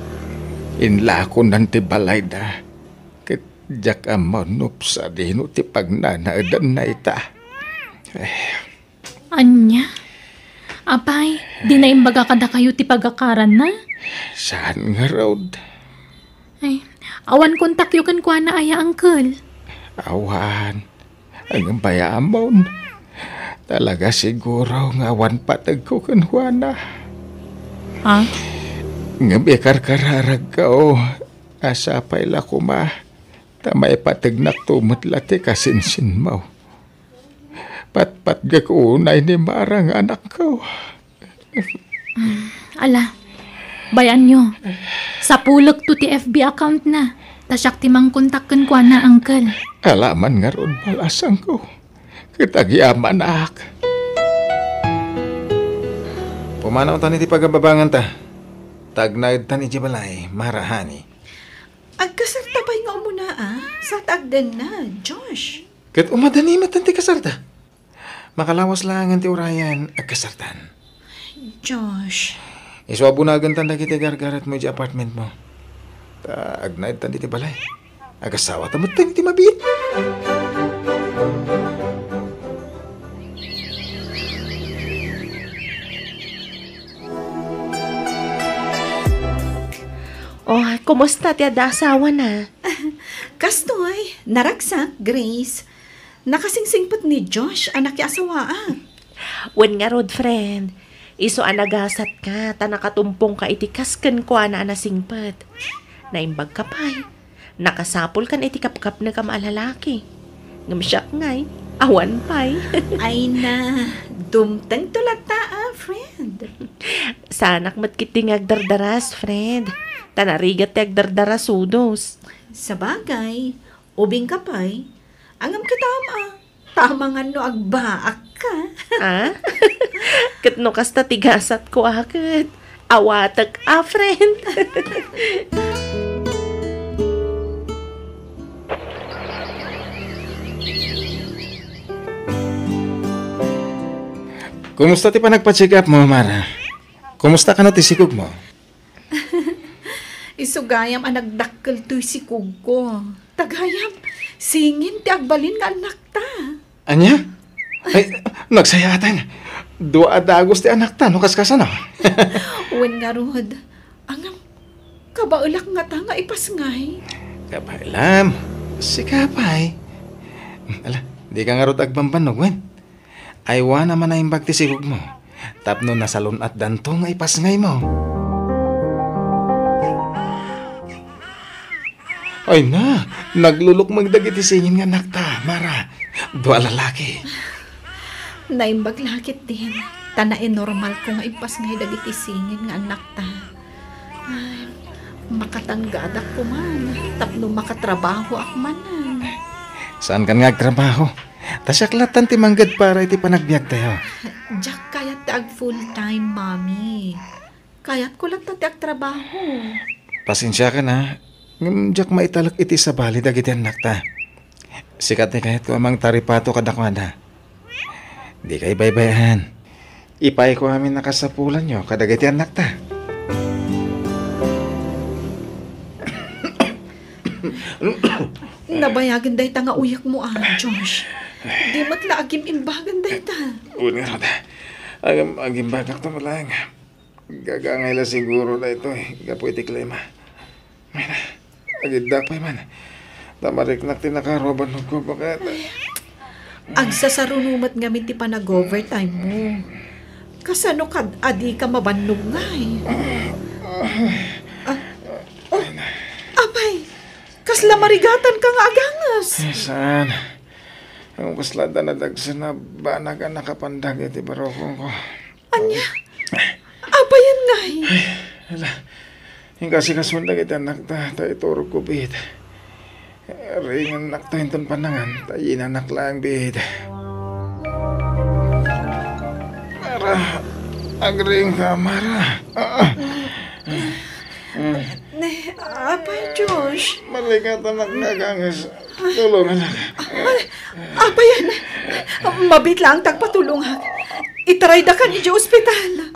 inlakonan ti balayda. Ket diak ammo no sadino ti pagnanaedanna ita. Eh, Ania? Apay, di naimbag kadakayo ti pagakaranna? Saan ngarud? Ay, awan kontakyo kenkuana aya, uncle? Awan. Ngem bay-amon. Talaga siguro nga awan pategko kenkuana. Ha? Ngem ikarkararagko, a sapay la koma, ta maipategnakto met la ti kasinsinmo. Patpatgek unay ni Mara nga anakko. Ala, bay-anyo. Sapulekto ti F B account na. Ta siak ti mangkontak kenkuana, uncle. Ala man ngarud, balasangko. Ket agyamanak. Pumanawtan iti pagababanganta. Ta agnaedtan idiay balay, Mara, honey. Agkasarta pay nga umuna, a? Sa ta agdenna, Josh. Ket umadani metten ti kasarta. Makalawas laengen ti urayan, agkasartan. Josh. Isu a bunagentan dagiti gargaretmo idiay apartmentmo. Ta agnaedtan iti balay. Agasawata metten iti mabiit. Oh, kumusta ti adda asawana? Kastoy, naragsak, Grace. Nakasingsingpet ni Josh a nakiasawaak. Wen ngarud, friend. Isu a nagasatka ta nakatumpongka iti kas kenkuana a nasingpet. Naimbagka pay. Nakasapulkan iti kapkapnekam a lalaki. Ngem siak ngay, awan pay. Ay na, dumtengto latta a, friend. Saanak met ketdi nga agdardaras, friend. Ta narigat ti agdardarasudos. Sabagay, ubingka pay. Ngem kitam a, tamangan no agbaakka. Ah? Ket no kasta ti gasatko a ket, awatek a, friend. Kumusta ti panagpa-check up mo, Mara? Kumusta kano ti sikog mo? Isu gayam a nagdakkel toy sikogko. Ta gayam, singin ti agbalin nga annakta. Ania? Ay, nagsayaaten. Dua a dagus ti annakta, no kaskasano? Wen ngarud. Ngem, kabaelak ngata nga ipasngay. Kabaelam, sika pay. Ala, dika ngarud agbambannog, wen? Aywanam a naimbag ti sikogmo tapno nasalun-atdanto nga ipasngaymo. Ay na, naglulukmeng dagiti singin nga annakta, Mara. Dua a lalaki. Naimbag la ketdin, ta nainormalko nga impasngay dagiti singin nga annakta. Ay, makatanggadak koman tapno makatrabahoak manen. Saankan nga agtrabaho? Ta siak lattan ti mangged para iti panagbiagtayo. Diak kayat ti ag full-time, Mami. Kayatko latta ti agtrabaho. Pasensiakan a, ngem diak maitalek iti sabali dagiti annakta. Sika ti kayatko a mangtaripato kadakuada. Dika ibaybay-an. Ipayko amin a kasapulanyo kadagiti annakta. Nabayagen dayta nga uyekmo, a, Josh. Di met la agim-imbagan dayta. Wen ngarud, agim-, agimbagakto met laeng. Gagangay la siguro daytoy gapu iti klima. Ay na, agiddak pay man. Ta mariknak ti nakaruba no ko baket. Agsasaruno met ngamin ti panag-overtime mo. Kasano kad a dika mabannog ngay? Ah, oh, apay, kasla marigatanka nga aganges? Eh, saan? Ang kasla da nadagsen a banag a nakapandag iti barukongko. Ania? Apayen ngay? Ay, ala. Inkasikasuan dagiti annakta, ta iturogko biit. Ringennakto inton panangan, ta yinanak laeng biit. Mara, agring ka, Mara. Ah. Ne, apay, Josh. Marigatanak nga aganges. Tulonganak. Ay, apayen. Mabiit laeng ti agpatulongak. Itaraydakan idiay ospital.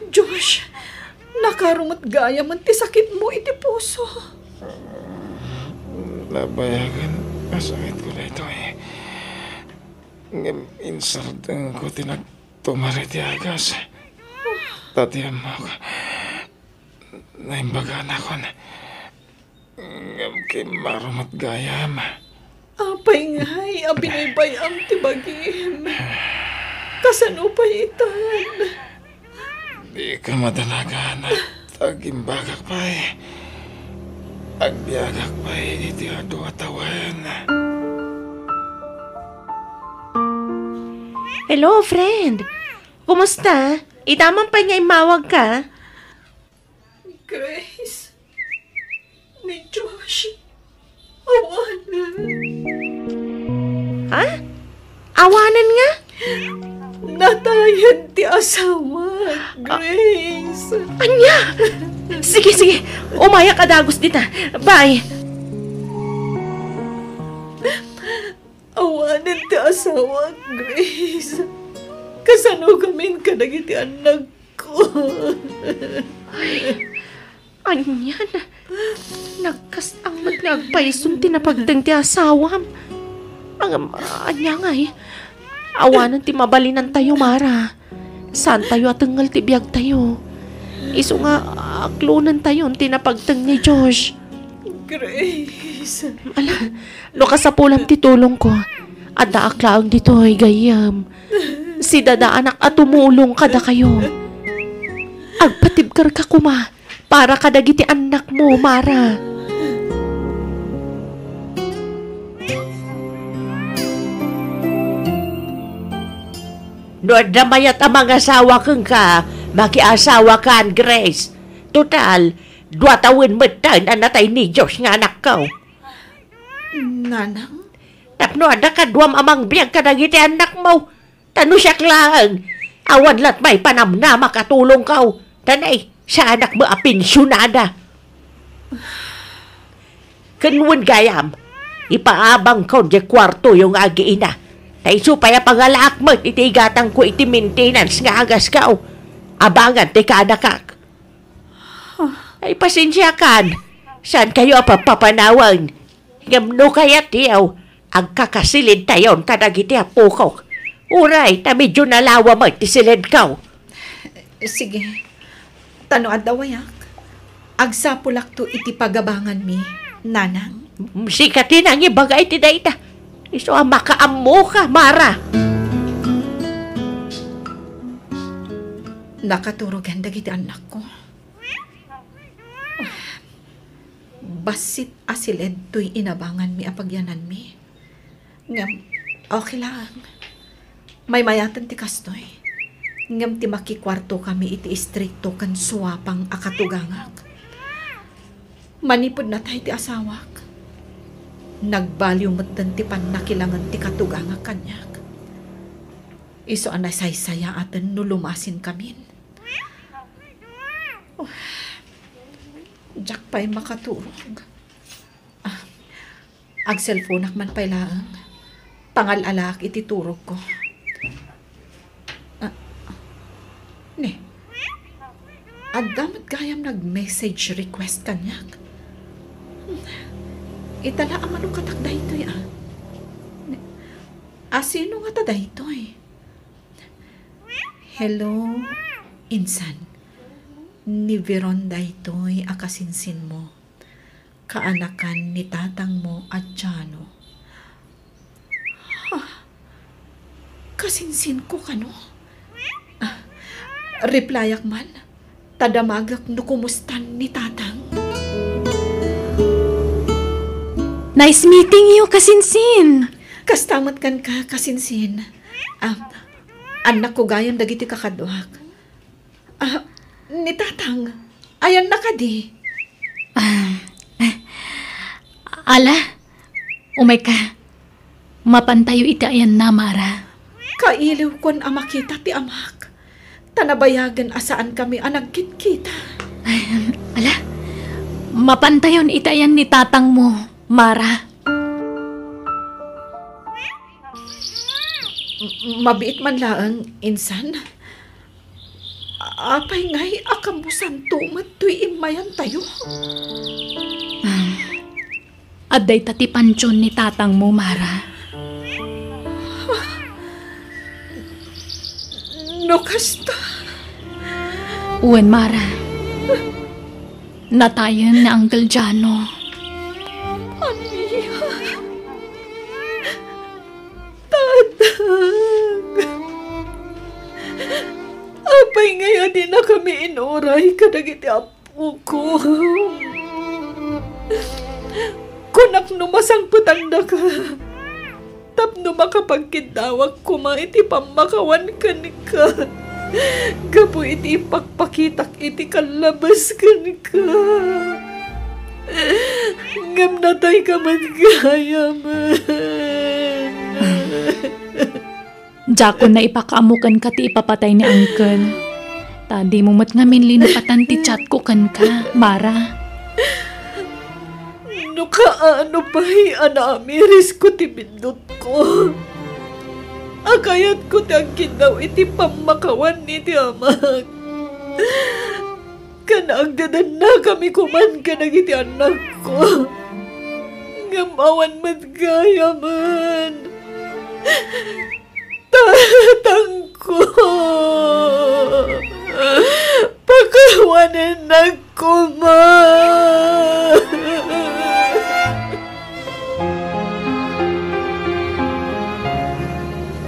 Josh, nakarumet gayamen ti sakitmo iti puso. Nabayagen a sakitko daytoy. Ngem insardengko ti nagtumar iti agas. Ta ti ammok, naimbaganakon. Ngem kimmaro met gayam. Apay ngay a binaybay-am ti bagim? Kasano pay itan? Dika madanagan, ta agimbagak pay. Agbiagak pay iti adu a tawen. Hello, friend. Kumusta? Ita man pay nga immawagka? Grace, ni Josh, awanen. Ha? Awanen nga? Natayen ti asawa, Grace. Ania? Sige, sige. Umayak a dagus dita. Bye. Awanen ti asawa, Grace. Kasano gamin kadagiti annak ko. Ay, anian? Nagkastang met nga agpaisum ti napagteng ti asawam. Ang, ania ngay? Awanen ti mabalinantayo, Mara. Saantayo a tengngel ti biagtayo. Isu nga, aklonentayon ti napagteng ni Josh. Grace. Ala, no kasapulam ti tulongko, addaak laeng ditoy, gayyem. Sidadaanak a tumulong kadakayo. Agpatibkerka koma para kadagiti annakmo, Mara. No adda mayat a mangasawa kenka, makiasawakan, Grace. Total, dua tawen metten a natay ni Josh nga anakko. Nanang? Tapno adda kaduam a mangbiag kadagiti annakmo. Ta no siak laeng, awan lat may panamnamak a tulongko. Ta nay, saanak met a pensionada. Ken wen gayam, Ipaabangko diay kuartoyo nga agiina. Ta isu pay a pangalaak met iti igatangko iti maintenance nga agaskaw. Abangan ti kaanakak. Ay, pasensiakan. Saankayo a papapanawen? Ngem no kayatyo, agkakasilidtayon kadagiti apokok. Uray, ta medyo nalawa met ti silidko. Sige. Ta no adda wayak, agsapulakto iti pagabanganmi, nanang. Sika ti nangibaga iti dayta. Isu a makaammoka, Mara. Nakaturogan dagiti annakko. Bassit a siled toy inabanganmi a pagyananmi. Ngem, okay lang. Maymayaten ti kastoy. Ngem ti makikuartokami iti istrikto ken suapang a katugangak. Manipud natay ti asawak, nagbaliw metten ti pannakilangen ti katugangak kaniak. Isu a nasaysayaaten no lumasinkamin. Oh, diak pay makaturog. Ah, agselfonak man pay laeng. Pangal-alaak iti turogko. Ah, ne. Adda met gayam nag-message request kaniak. Hmm. Ita la a manukatak daytoy, ah. Ne. Asino ngata daytoy? Hello, insan. Ni Veron daytoy a kasinsinmo. Kaanakan ni tatangmo a Jano. Ha? Kasinsinko kano? Ah, replyak man, ta damagek no kumustan ni tatang. Nice meeting you, kasinsin! Kasta met kenka, kasinsin. Ah, annakko gayam dagiti kakaduak. Ah, ni tatang, ayanna kadi? Ah, ala, umayka. Mapantayo iti ayanna, Mara. Kailiwkon a makita ti amak. Ta nabayagen a saankami a nagkitkita. Ay, ala, mapantayon iti ayan ni tatangmo, Mara. M-, mabiit man laeng, insan. Apay ngay a kamusanto met toy immayantayo? Ah, adda ita ti pantion ni tatangmo, Mara. No kasta? Wen, Mara. Natayen ni Uncle Jano. Ania? Tatang! Apay ngay a dinakami inuray kadagiti apoko? Kunak no masangpetandaka tapno makapagkiddawak koma iti pammakawan kenka gapu iti ipakpakitak iti kallabas kenka. Ngem natayka met gayamen. Diakon na ipakaammo kenka ti ipapatay ni Uncle. Ta dimo met ngamin linupatan ti chatko kenka, Mara. No kaano pay a naamirisko ti biddutko, a kayatko ti agkiddaw iti pammakawan iti amak. Ken agdedennakami koman kadagiti annakko. Ngem awan met gayamen. Tatangko, pakawanennak koma.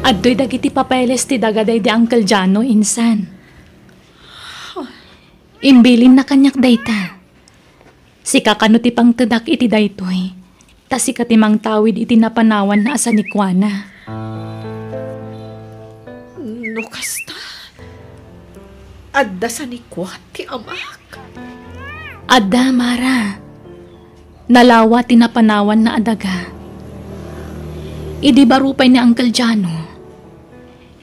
Adtoy dagiti papeles ti daga daydi Uncle Jano, insan. Imbilinna kaniak dayta. Sika kano ti pangtedak iti daytoy, ta sika ti mangtawid iti napanawanna a sanikuana. No kasta, adda sanikua ti amak? Adda, Mara. Nalawa ti napanawanna a daga. Idi baro pay ni Uncle Jano,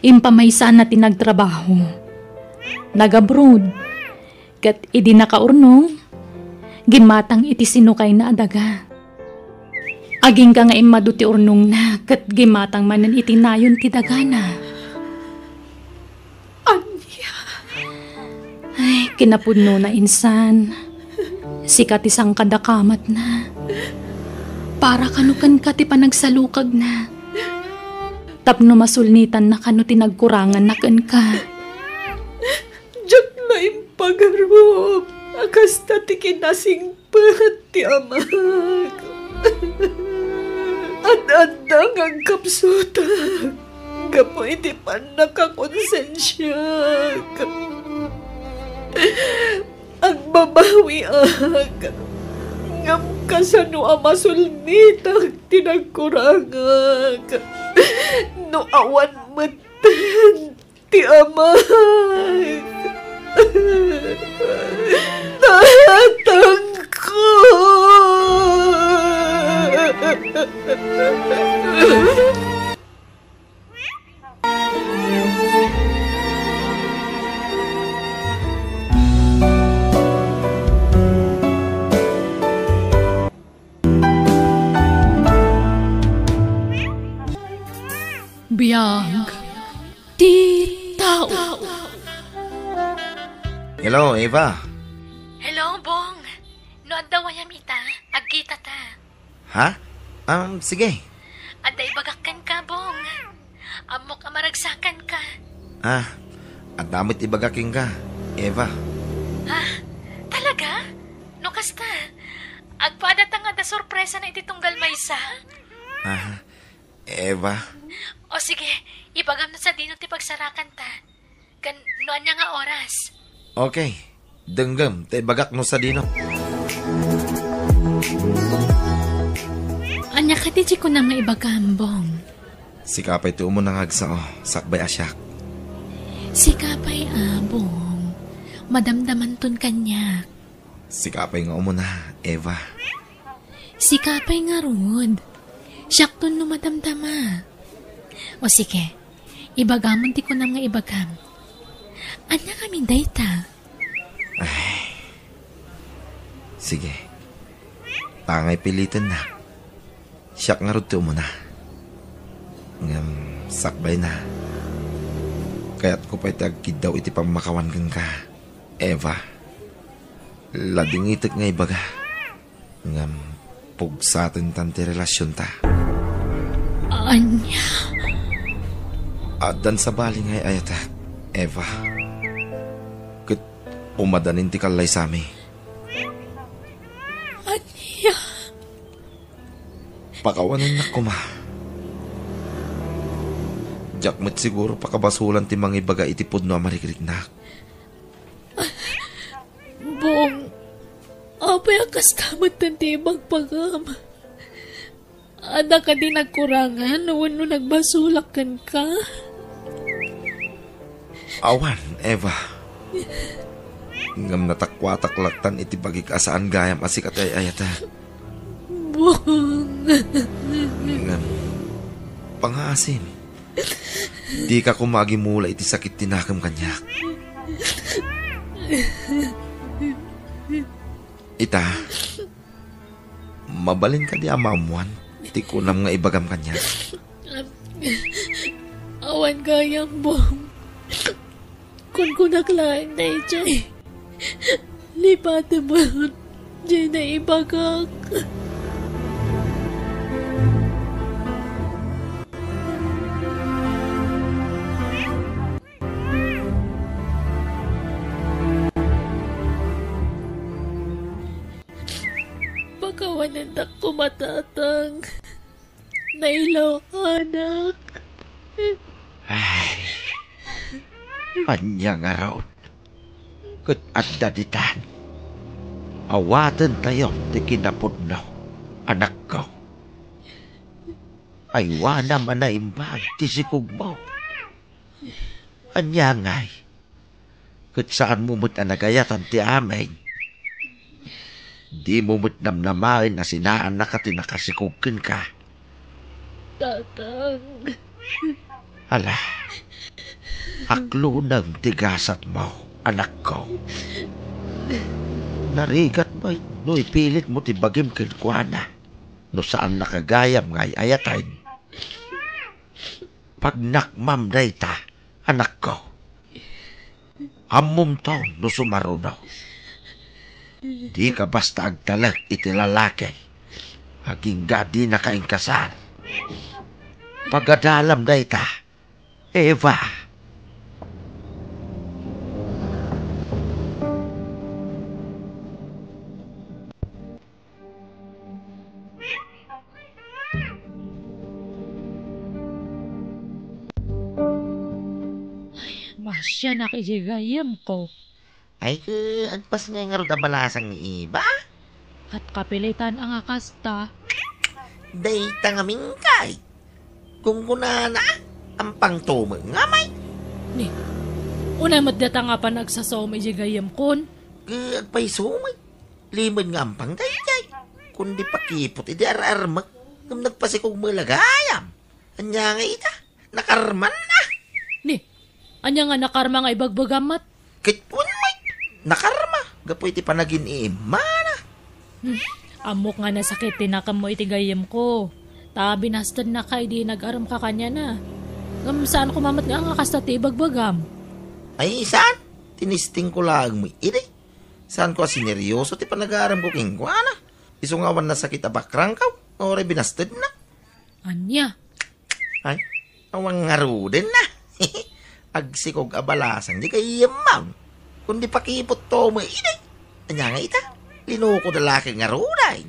impamaysana ti nagtrabaho. Nag-abroad. Ket idi nakaurnong, gimmatang iti sinukayna a daga. Agingga nga immadu ti urnongna, ket gimmatang manen iti nayon ti dagana. Ania? Ay, kinapudnona insan. Sika ti sangkadakamatna. Para kano kenka ti panagsalukagna. Tapno masulnitanna kano ti nagkuranganna kenka. Diak la impagarup a kasta ti kinasing pet ti amak. Ad-adda nga agkapsutak gapu iti pannakakonsensiak. Agbabawiak, ngem kasano a masulnitak ti nagkurangak no awan metten ti amak. Tatangko! Biag ti tao. Hello, Eva. Hello, Bong. No adda wayam ita, agkita ta. Ha? Ah, sige. Adda ibagak kenka, Bong. Ammok a maragsakan ka. Ah, adda met ibagak kenka, Eva. Ah, talaga? No kasta, agpaadata nga adda sorpresa na iti tunggal maysa? Ah, Eva. O sige, ibagam no sadino ti pagsarakan ta. Ken no ania nga oras. Okay. Denggem, ta ibagak no sadino. Ania kadi ti kunam nga ibagam, Bong? Sika pay ti umuna nga agsao, sakbay a siak. Sika pay, a, Bong. Madamdamanton kaniak. Sika pay nga umuna, Eva. Sika pay ngarud. Siakton no madamdama. O sige, ibagamon ti kunam nga ibagam. Ania ngamin dayta? Ay. Sige. Pangay pilitennak. Siak ngarud ti umuna. Ngem sakbayna, kayatko pay ti agkiddaw iti pammakawan kenka, Eva. Ladingitek nga ibaga. Ngem pugsatentan ti relasionta. Ania? Addan sabali nga ay-ayatek, Eva. Ket umadanin ti kallaysami. Ania? Pakawanennak koma. Diak met siguro pakabasolan ti mangibaga iti pudno a marikriknak. Bong, apay a kasta metten ti ibagbagam? Adda kadi nagkurangan wenno nagbasolak kenka? Awan, Eva. Ngem natakuatak laktan iti bagik a saan gayam a sika ti ay-ayatek. Bong. Ngem, pangaasim. Dika koma agimula iti sakit ti nakem kaniak. Ita, mabalin kadi a maammoan ti kunam nga ibagam kaniak? Awan gayam, Bong. Kunkunak laeng daydiay. Lipatem diay naibagak. Pakawanennak koma, Tatang. Nailawkanak. Ay, ania ngarud? Ket adda ditan. Awatentayo ti kinapudno, anakko. Aywanam a naimbag ti sikogmo. Ania ngay? Ket saanmo met a nagayatan ti amin. Dimo met namnamaen a sinaannaka ti nakasikog kenka. Tatang. Ala, aklonem ti gasatmo, anakko. Narigat met no ipilitmo ti bagim kenkuana. No saannaka gayam nga ay-ayaten, pagnakmam dayta, anakko. Ammomto no sumaruno. Dika basta agtalek iti lalaki. Agingga dinaka inkasal. Pagadalam dayta, Eva. Masianak iti gayyemko. Ay, ket agpas ngay ngarud a balasang ni Eva? Ket kapilitan a nga kasta. Dayta ngamin kay. Gunggunana, ampang tumo nga may. Ni, unay met data nga panagsasom iti gayyemkon? Ket agpayso met. Limed nga ampang daydiay. Kundi pakipot idi ar-armek, ngem nagpasikog met la gayam. Ania nga ita? Nakarman na. Ni, ania nga nakarma nga ibagbagam met? Ket wen met, nakarma gapu iti panagin-iimmana. Hmm, ammok nga nasakit ti nakemmo iti gayyemko. Ta binastednaka idi nag-aremka kaniana. Ngem saan koma met nga, nga kasta ti ibagbagam. Ay, saan? Tinistingko laeng met idi. Saanko a sineryoso ti panagaramko kenkuana. Isu nga awan nasakit a bakrangko, uray binastedna. Ania? Ay, awan ngaruden na. Agsikog a balasang di gayyemmam. Kundi pakipot to mo idi. Ania nga ita? Linuko da laki ngaruden.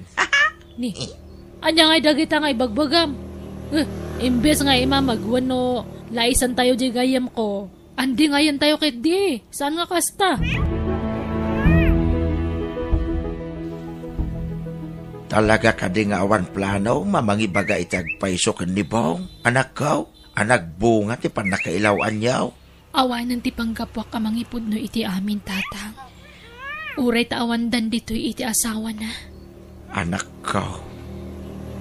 Ni, ania nga dagita nga ibagbagam? Eh, imbes nga imamag wenno laisan tayo di gayyemko. Andi nga ayan tayo ketdi. Saan nga kasta? Talaga kadi nga awan plano a mangibaga iti agpayso ken ni Bong, anakko, a nagbunga ti pannakailaw-anyo? Awanen ti panggapuak a mangipudno iti amin, Tatang. Uray ta awandan ditoy iti asawana. Anakko.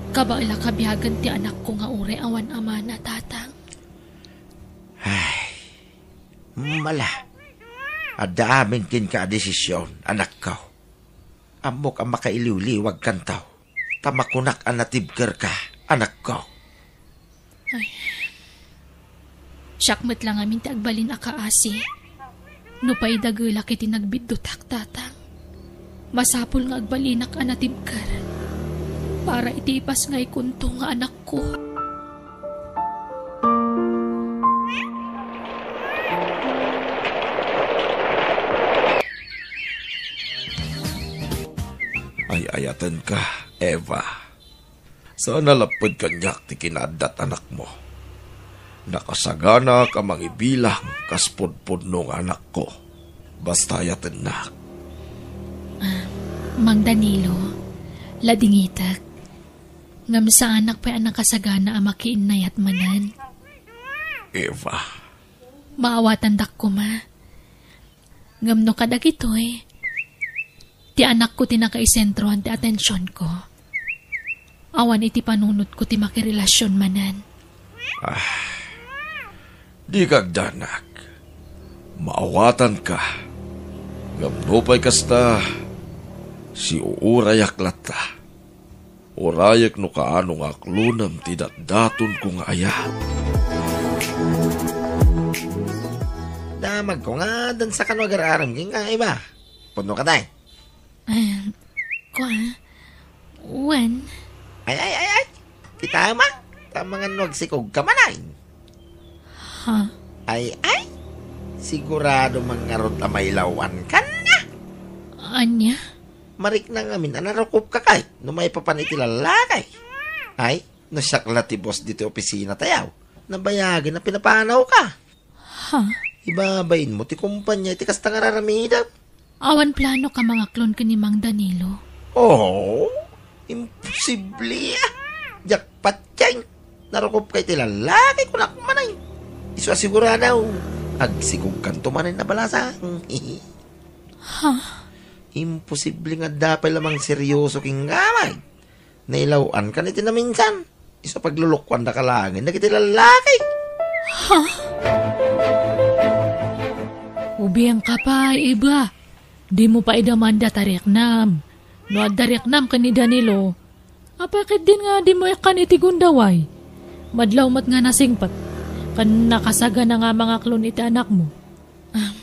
Kabaelak a biagen ti anakko nga uray awan amana, Tatang. Ay, mala. Adda amin kenka a desisyon, anakko. Ammok a makailiwliwagkanto, ta makunak a natibkerka, anakko. Ay. Siak met la ngamin ti agbalin a kaasi. Nupay dagelak iti nagbiddutak, Tatang, masapul nga agbalinak a natibker para iti ipasngaykonto nga anakko. Ay-ayatenka, Eva. Saan a lapped kaniak ti kinaaddat anakmo. Nakasaganak a mangibilang kas pudpudno nga anakko. Basta ayatennak. Ah, Mang Danilo, ladingitek. Ngem saanak pay a nakasagana a makiinnayat manen. Eva. Maawatandak koma. Ngem no kadagitoy, ti anakko ti nakaisentroan ti atensionko. Awan iti panunotko ti makirelasion manen. Ah, dika agdanak. Maawatanka. Ngem nupay kasta, siuurayak latta. Urayek no kaano nga aklonem ti datdatonko nga ayat. Damagko nga addan sakano agar-arem kenka, Eva. Pudno ka, tay? Ah, kua, wen. Ay, ay, ay, ay. Kita, ma. Tama nga no agsikog ka man, ay. Ha? Ay, ay. Sigurado man ngarud a mailawan ka na. Ania? Marikna ngamin a narukop ka kay no maipapan iti lallaki. Ay, no siak la ti boss ditoy opisina tayaw, nabayagen a pinapanaw ka. Ha? Ibabain mo ti kumpanya iti kasta nga raramidem. Awan plano ka mangaklon ken ni Mang Danilo? Oh, imposible, ah. Jackpot yan. Narukop ka iti lallaki, kunak manay. Isu a sigurado, agsikog kanto manen a balasang. Ha? Imposible nga adda pay la mangseryoso kenka, May. Nailawan ka iti naminsan. Isu a paglulukuan da ka laeng dagiti lallaki. Ha? Ubing ka pay, Eva. Dimo pay idamanda ta riknam. No adda riknam ken ni Danilo, Apay ketdin nga dimo ikkan iti gundaway? Madlaw met nga nasingpet, ken nakasagana nga mangaklon iti anakmo. Ah,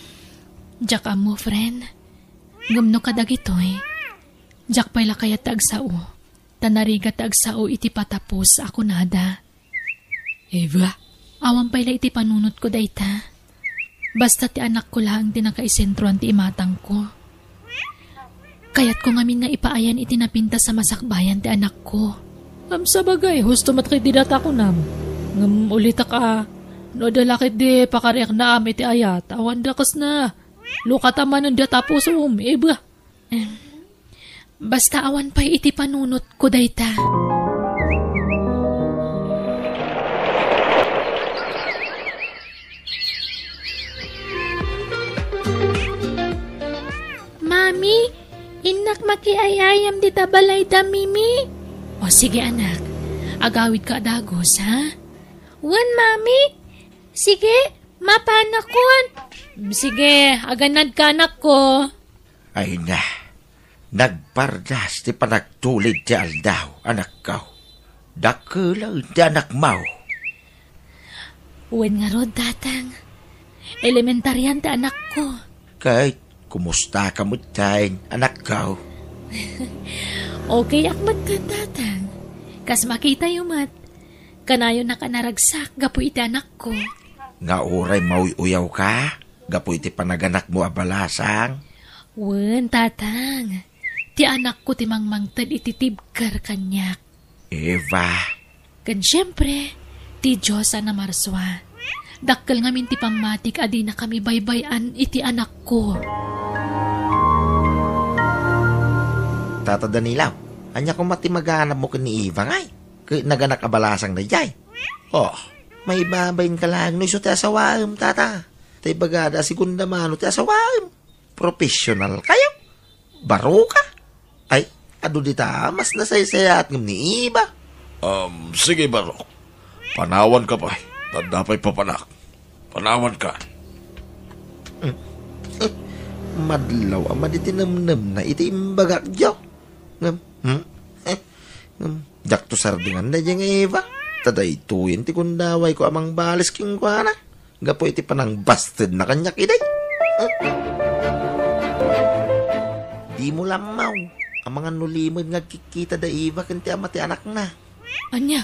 diak ammo, friend. Ngem no kadagitoy, diak pay la kayat ta agsao, ta narigat ta agsao iti patapos a kunada. Eva, awan pay la iti panunotko dayta. Basta ti anakko laeng ti nakaisentroan ti imatangko. Kayatko ngamin nga ipaayan iti napintas a masakbayan ti anakko. Ngem sabagay, husto met ketdi data kunam. Ngem ulitek a, no adda la ketdi pakariaknaam iti ayat, awan dakesna. Lukata manen data pusom, Eva. Em, basta awan pay iti panunotko dayta. Mami, innak makiayayam dita balayda, Mimi. O sige, anak. Agawidka a dagus, ha? Wen, Mami. Sige, mapanakon. Sige, aganadka, anakko. Ay na, nagpardas ti panagtulid ti aldaw, anakko. Dakkel ti anakmo. Wen ngarud, Tatang. Elementarian ti anakko. Ket kumusta ka metten, anakko? Okay ak metten, Tatang. Kas makitayo met, kanayon a naragsak gapu iti anakko. Nga uray mauy-uyawka gapu iti panaganakmo a balasang? Wen, Tatang. Ti anakko ti mangmangted iti tibker kaniak. Eva. Ken siempre, ti Dios a namarsua. Dakkel ngamin ti pammatik a dinakami baybay-an iti anakko. Tata Danilo, ania koma ti maganabmo ken ni Eva ngay? Ket naganak a balasang daydiay. Oh, maibabainka laeng no isu ti asawaem, tata. Ta ibagada a segunda mano ti asawaem. Professional kayo. Baroka. Ay, adu dita, mas nasaysayaat ngem ni Eva. Um, sige, Barok. Panawanka pay. Tanda pay papanak. Panawanka. Hmm. Eh, madlaw a madi ti nemnemna iti imbagak, Joe. Ngem, hmm? Eh, ngem, diakto sardenganda diay nga Eva. Ta daytoyen ti gundawayko a mangbalis kenkuana. Gapu iti panangbastedna kaniak idi. Eh? Dimo lammaw. Amangan no limed nga agkikkita da Eva ken ti ama ti anakna. Ania?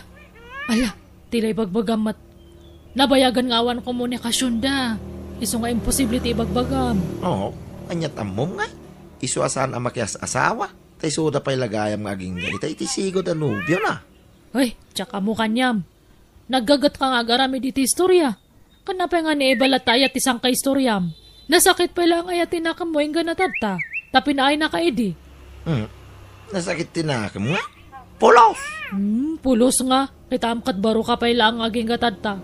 Ala, ti la ibagbagam met. Nabayagan nga awan komunikasionda. Isu nga imposible ti ibagbagam. Oo, aniat ammom nga? Isu a saan a makias-asawa. Ta isuda pay la gayam nga agingga ita iti sigud a nobiona. Ay, diak ammo kaniam. Naggagetka nga agaramid iti istoria. Ken apay nga ni Eva latta aya ti sangkaistoriam? Nasakit pay laeng aya ti nakemmo inggana tatta, ta pinaayna ka idi. Hmm. Nasakit ti nakem nga? Pulos! Hmm, pulos nga. Kitaem ket baroka pay laeng nga agingga tatta.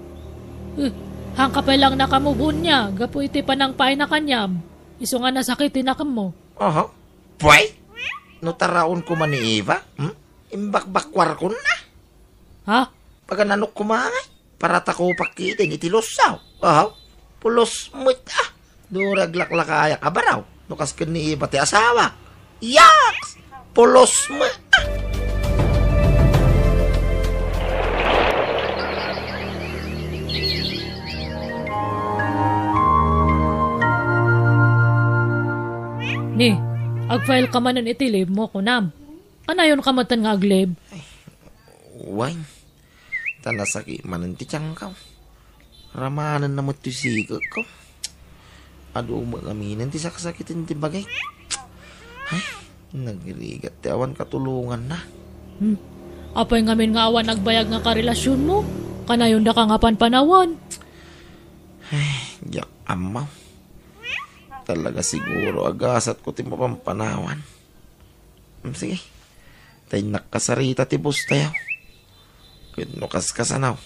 Eh, haanka pay laeng nakamove on nia gapu iti panangpaayna kaniam. Isu nga nasakit ti nakemmo. Aha. Puay! No taraon koma ni Eva, hmm? Imbakbakkuarkon na. Ha? Pagananok koma ngay, para ta kupak ketdin iti lusaw. Aha. Pulos met, ah. Duri aglaklakayak a baraw. No kas ken ni Eva ti asawa. Yaks! Pulos met, ah. Ni, agfile ka manen iti leave mo, kunam. Kanayon ka metten nga ag-leave? Wen, ta nasakit manen ti tiangko. Ramanen na met ti sikekko. Adu met ngaminen ti saksakiten ti bagik. Ay, nagrigat ti awan katulonganna. Hmm. Apay ngamin nga awan agbayag nga karelasionmo? Kanayondaka nga panpanawan. Ay, diak ammo. Talaga siguro a gasatko ti mapanpanawan. Hmm, sige. Ta innak kasarita ti boss tayo. Ket no kaskasano,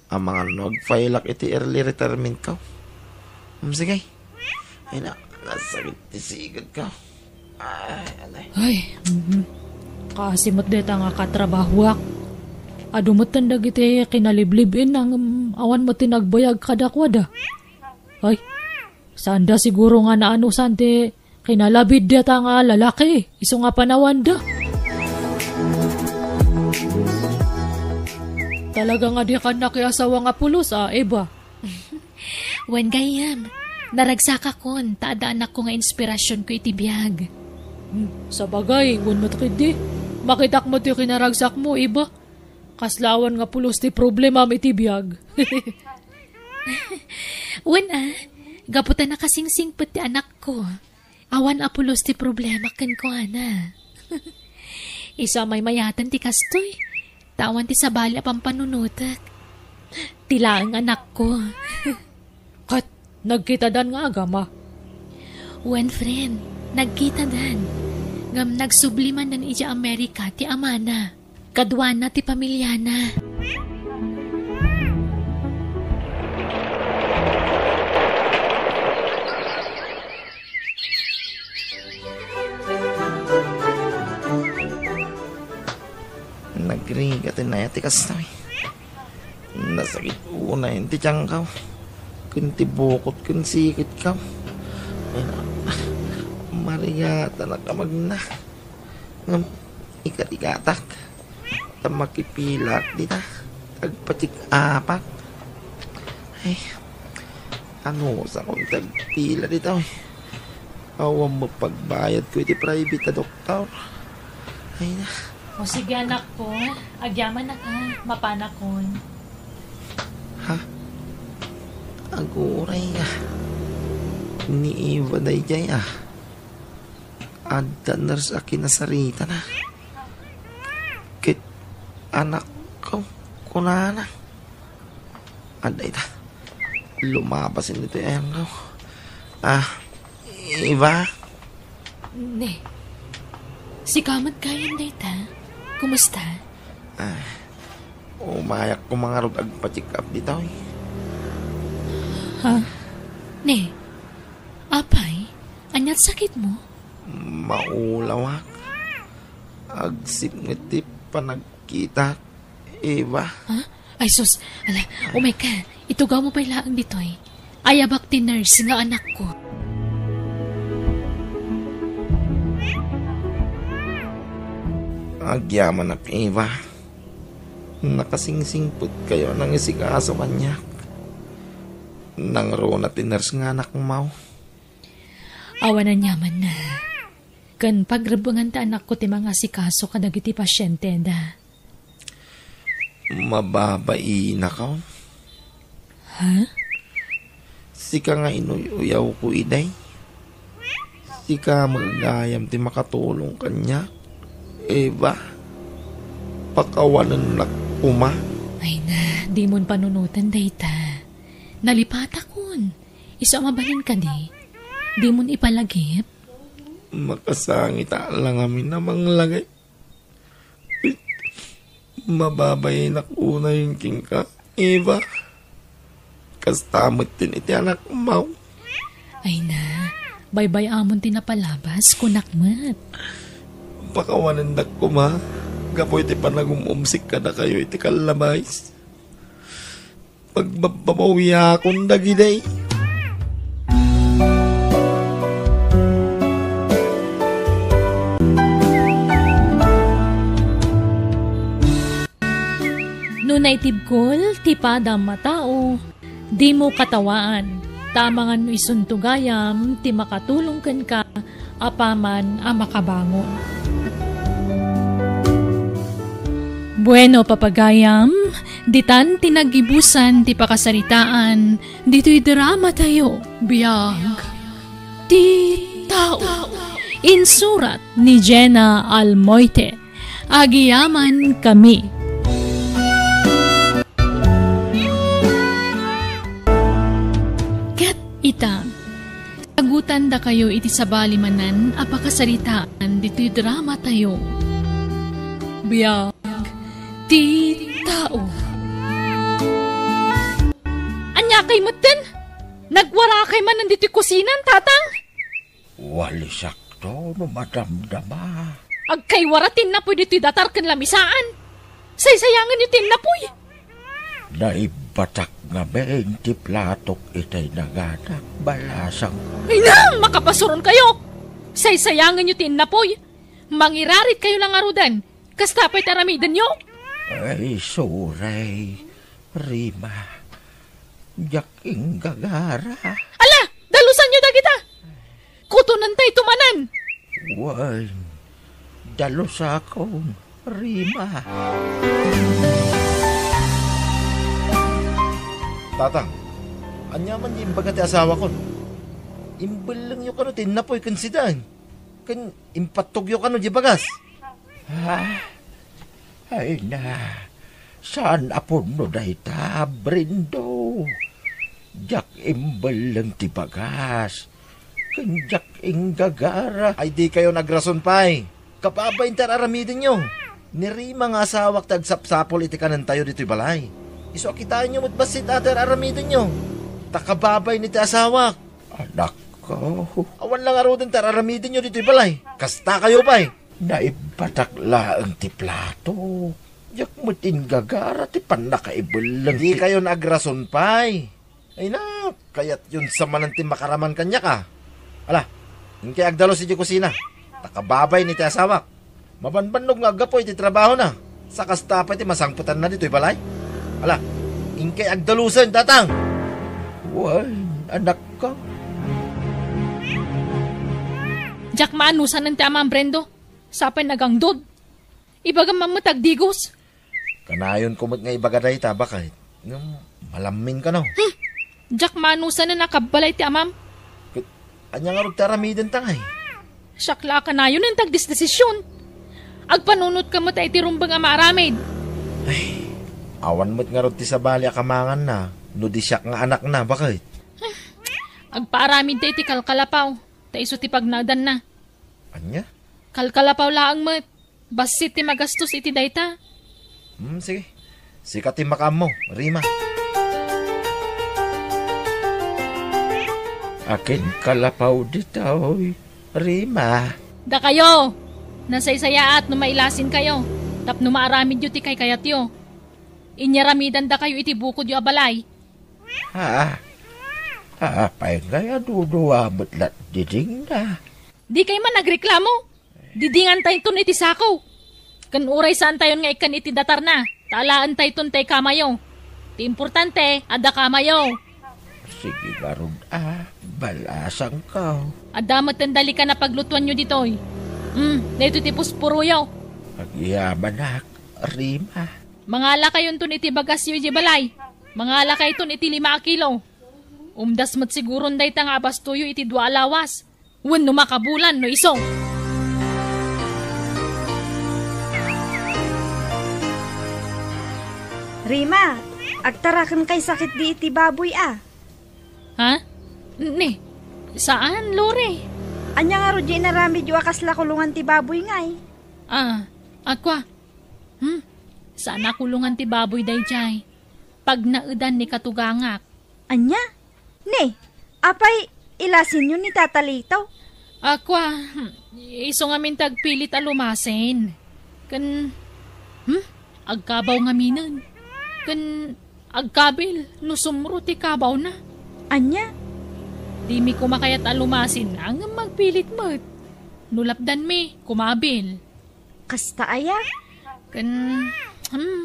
amangan no agfile-ak iti early retirement ko. Hmm, sige. Ay na, nasakit ti sigud ko. Ay, alay. Ay, mhm. Kaasi met dayta nga katrabahoak. Adu metten dagiti kinaliblib-inna ngem awan met ti nagbayag kadakuada. Ay, saanda siguro nga naanusan ti kinalabid dayta nga lalaki, isu nga panawanda. Talaga nga dikan nakiasawa nga pulos a, Eva. Wen gayam, naragsakakon ta adda anakko nga inspirasionko iti biag. Hmm, sabagay, wen met ketdi. Makitak met ti kinaragsakmo, Eva. Kasla awan nga pulos ti problemam iti biag. Wen a, gapu ta nakasingsingpet ti anakko. Awan a pulos ti problema kenkuana. Isu a maymayaten ti kastoy, ta awan ti sabali a pampanunotek. Ti laeng anakko. Ket nagkitadan nga agama? Wen, friend, nagkitadan. Ngem nagsubli manen idiay Amerika ti amana. Kaduana ti pamiliana. Nagrigat ti naya ti kastoy. Nasakit unay ti tiangko. Ken ti bukot ken siketko. Ay, na-, marigatanak a magna. Ngem ikatigatak. Ta makipilak dita. Agpatik apak. Ay, anusakon ti agpila dita, oy. Awan met pagbayadko iti private a doktor. Ay na. O sige, anakko, agyamanak a, mapanakon. Ha? Aguray a. Ni Eva daydiay a. Adda nurse a kinasaritana. Ket anakko, kunana. Adda ita. Lumabas ditoy ayangko. Ah, Eva? Ne. Sika met gayam dayta. Kumusta? Ah, umayak ko mangarud agpa-check up ditoy. Ha? Ne. Apay, aniat sakitmo? Maulawak. Agsipnget ti panagkitak, Eva. Ha? Ay sus, ala, umayka. Itugawmo pay laeng ditoy. Ayabak ti nurse nga anakko. Agyamanak, Eva. Nakasingsingpetkayo a nangisikaso kaniak. Nangruna ti nurse nga anakmo. Awan aniamanna. Ken pagrebbengan ti anakko ti mangasikaso kadagiti pasienteda. Mababainak. Ha? Sika nga inuy-uyawko idiay. Sika met gayam ti makatulong kaniak. Eva, pakawanennak koma. Ay na, dimon panunoten dayta. Nalipatakon. Isu a mabalin kadi? Dimon ipalagip? Makasangit a la ngamin a manglagay. Mababainak unay kenka, Eva. Kasta met ti anakmo. Ay na, baybay-amon ti napalabas, kunak met. Pakawanennak koma, gapu iti panagum-umsik kadakayo iti kallabais. Pagbabbabawiakon dagidi. No naitibkol ti padam a tao, dimo katawaan, ta amangan no isunto gayam ti makatulong kenka apaman a makabangon. Bueno, papagayam, ditan ti naggibusan ti pakasaritaan ditoy drama tayo. Biag ti tao. Insurat ni Jenna Almoite. Agyamankami. Ket ita, sagutandakayo iti sabali manen a pakasaritaan ditoy drama tayo. Biag ti tao. Ania kay metten? Nagwarakay manen ditoy kusinan, Tatang? Walisakto no madamdama. Agkaywara ti innapuy ditoy datar ken lamisaan. Saysayangenyo ti innapuy. Naibbatak ngamin ti platok itay naganak, balasang. Ay na! Makapasuronkayo! Saysayangenyo ti innapuy. Mangiraritkayo la ngaruden. Kasta pay ti aramidenyo. Ay, sorry, Rima. Diak inggagara. Ala! Dalusanyo dagita! Kutonentayto manen! Wen, dalusakon, Rima. Tatang, ania man ti imbaga ti asawakon? Imbellengyo kano ti innapoy ken sidaen? Ken impattogyo kano diay bagas? Ah, ay na, saan a pudno dayta, Brendo? Diak imbelleng ti bagas, ken diak inggagara. Ay, dikayon agrason pay. Kababain ti ar-aramidenyo. Ni Rima nga asawak ti agsapsapul iti kanentayo ditoy balay. Isu a kitaenyo met bassit a ti ar-aramidenyo. Ta kababain iti asawak. Anakko. Awan la ngaruden ti ar-aramidenyo ditoy balay. Kasta kayo pay. Naibbatak laeng ti plato. Diak met inggagara ti pannakaibelleng ti... Dikayon agrason pay. Ay na, kayatyon sa manen ti makaraman kaniak a. Ala, inkay agdalus idiay kusina. Ta kababain iti asawak. Mabanbannog nga aggapu iti trabahona. Sa kasta pay ti masangpetanna ditoy balay. Ala, inkay agdalusen, Tatang. Wen, anakko. Diak maanusanen ti amam, Brendo. Sapay nagangdod. Ibagam man met agdigos. Kanayonko met nga ibaga dayta, baket. Ngem malammin kano. Hmm. Diak maanusanen a kabbalay ti amam. Ket ania ngarud ti aramidenta ngay? Siak la a kanayonen ti agdesdesision. Agpanunotka met iti rumbeng a maaramid. Ay, awan met ngarud ti sabali a kamanganna no di siak nga anakna, baket. Agpaaramidta iti kalkalapaw, ta isu ti pagnaedanna. Ania? Kalkalapaw laeng met. Bassit ti magastos iti dayta. Hmm, sige. Sika ti makaammo, Rima. Akin kalapaw ditoy, Rima. Dakayo! Nasaysayaat no mailasinkayo tapno maaramidyo ti kaykayatyo. Inyaramidan dakayo iti bukodyo a balay. Ha? Apay ngay a dudua met la didingna? Dikay man agreklamo. Didingantayton iti sako. Ken uray saantayon nga ikkan iti datarna, ta alaentayton tay kamayo. Ti importante, adda kamayo. Sige ngarud a, balasangko. Adda metten dalikan a paglutoanyo ditoy. Hmm, daytoy ti pusporoyo. Agyamanak, Rima. Mangalakayonton iti bagasyo idiay balay. Mangalakayton iti lima a kilo. Umdas met siguron dayta nga abastoyo iti dua a lawas. Wenno makabulan no isu. Rima, agtaraken kay sakit di iti baboy a. Ha? Ni, saan, Lore? Ania ngarud di inaramidyo a kasla kulongan ti baboy ngay? Ah, akua. Hmm? Saan a kulongan ti baboy daydiay. Pagnaedan ni katugangak. Ania? Ne, apay ilasinyo ni Tata Lito? Akua, hmm, isu ngamin ti agpilit a lumasin. Ken, hmm, agkabaw ngaminen. Ken agkabil no sumro ti kabawna. Ania? Dimi koma kayat a lumasin, ngem magpilit met. No lapdanmi, kumabil. Kasta aya? Ken, hmm,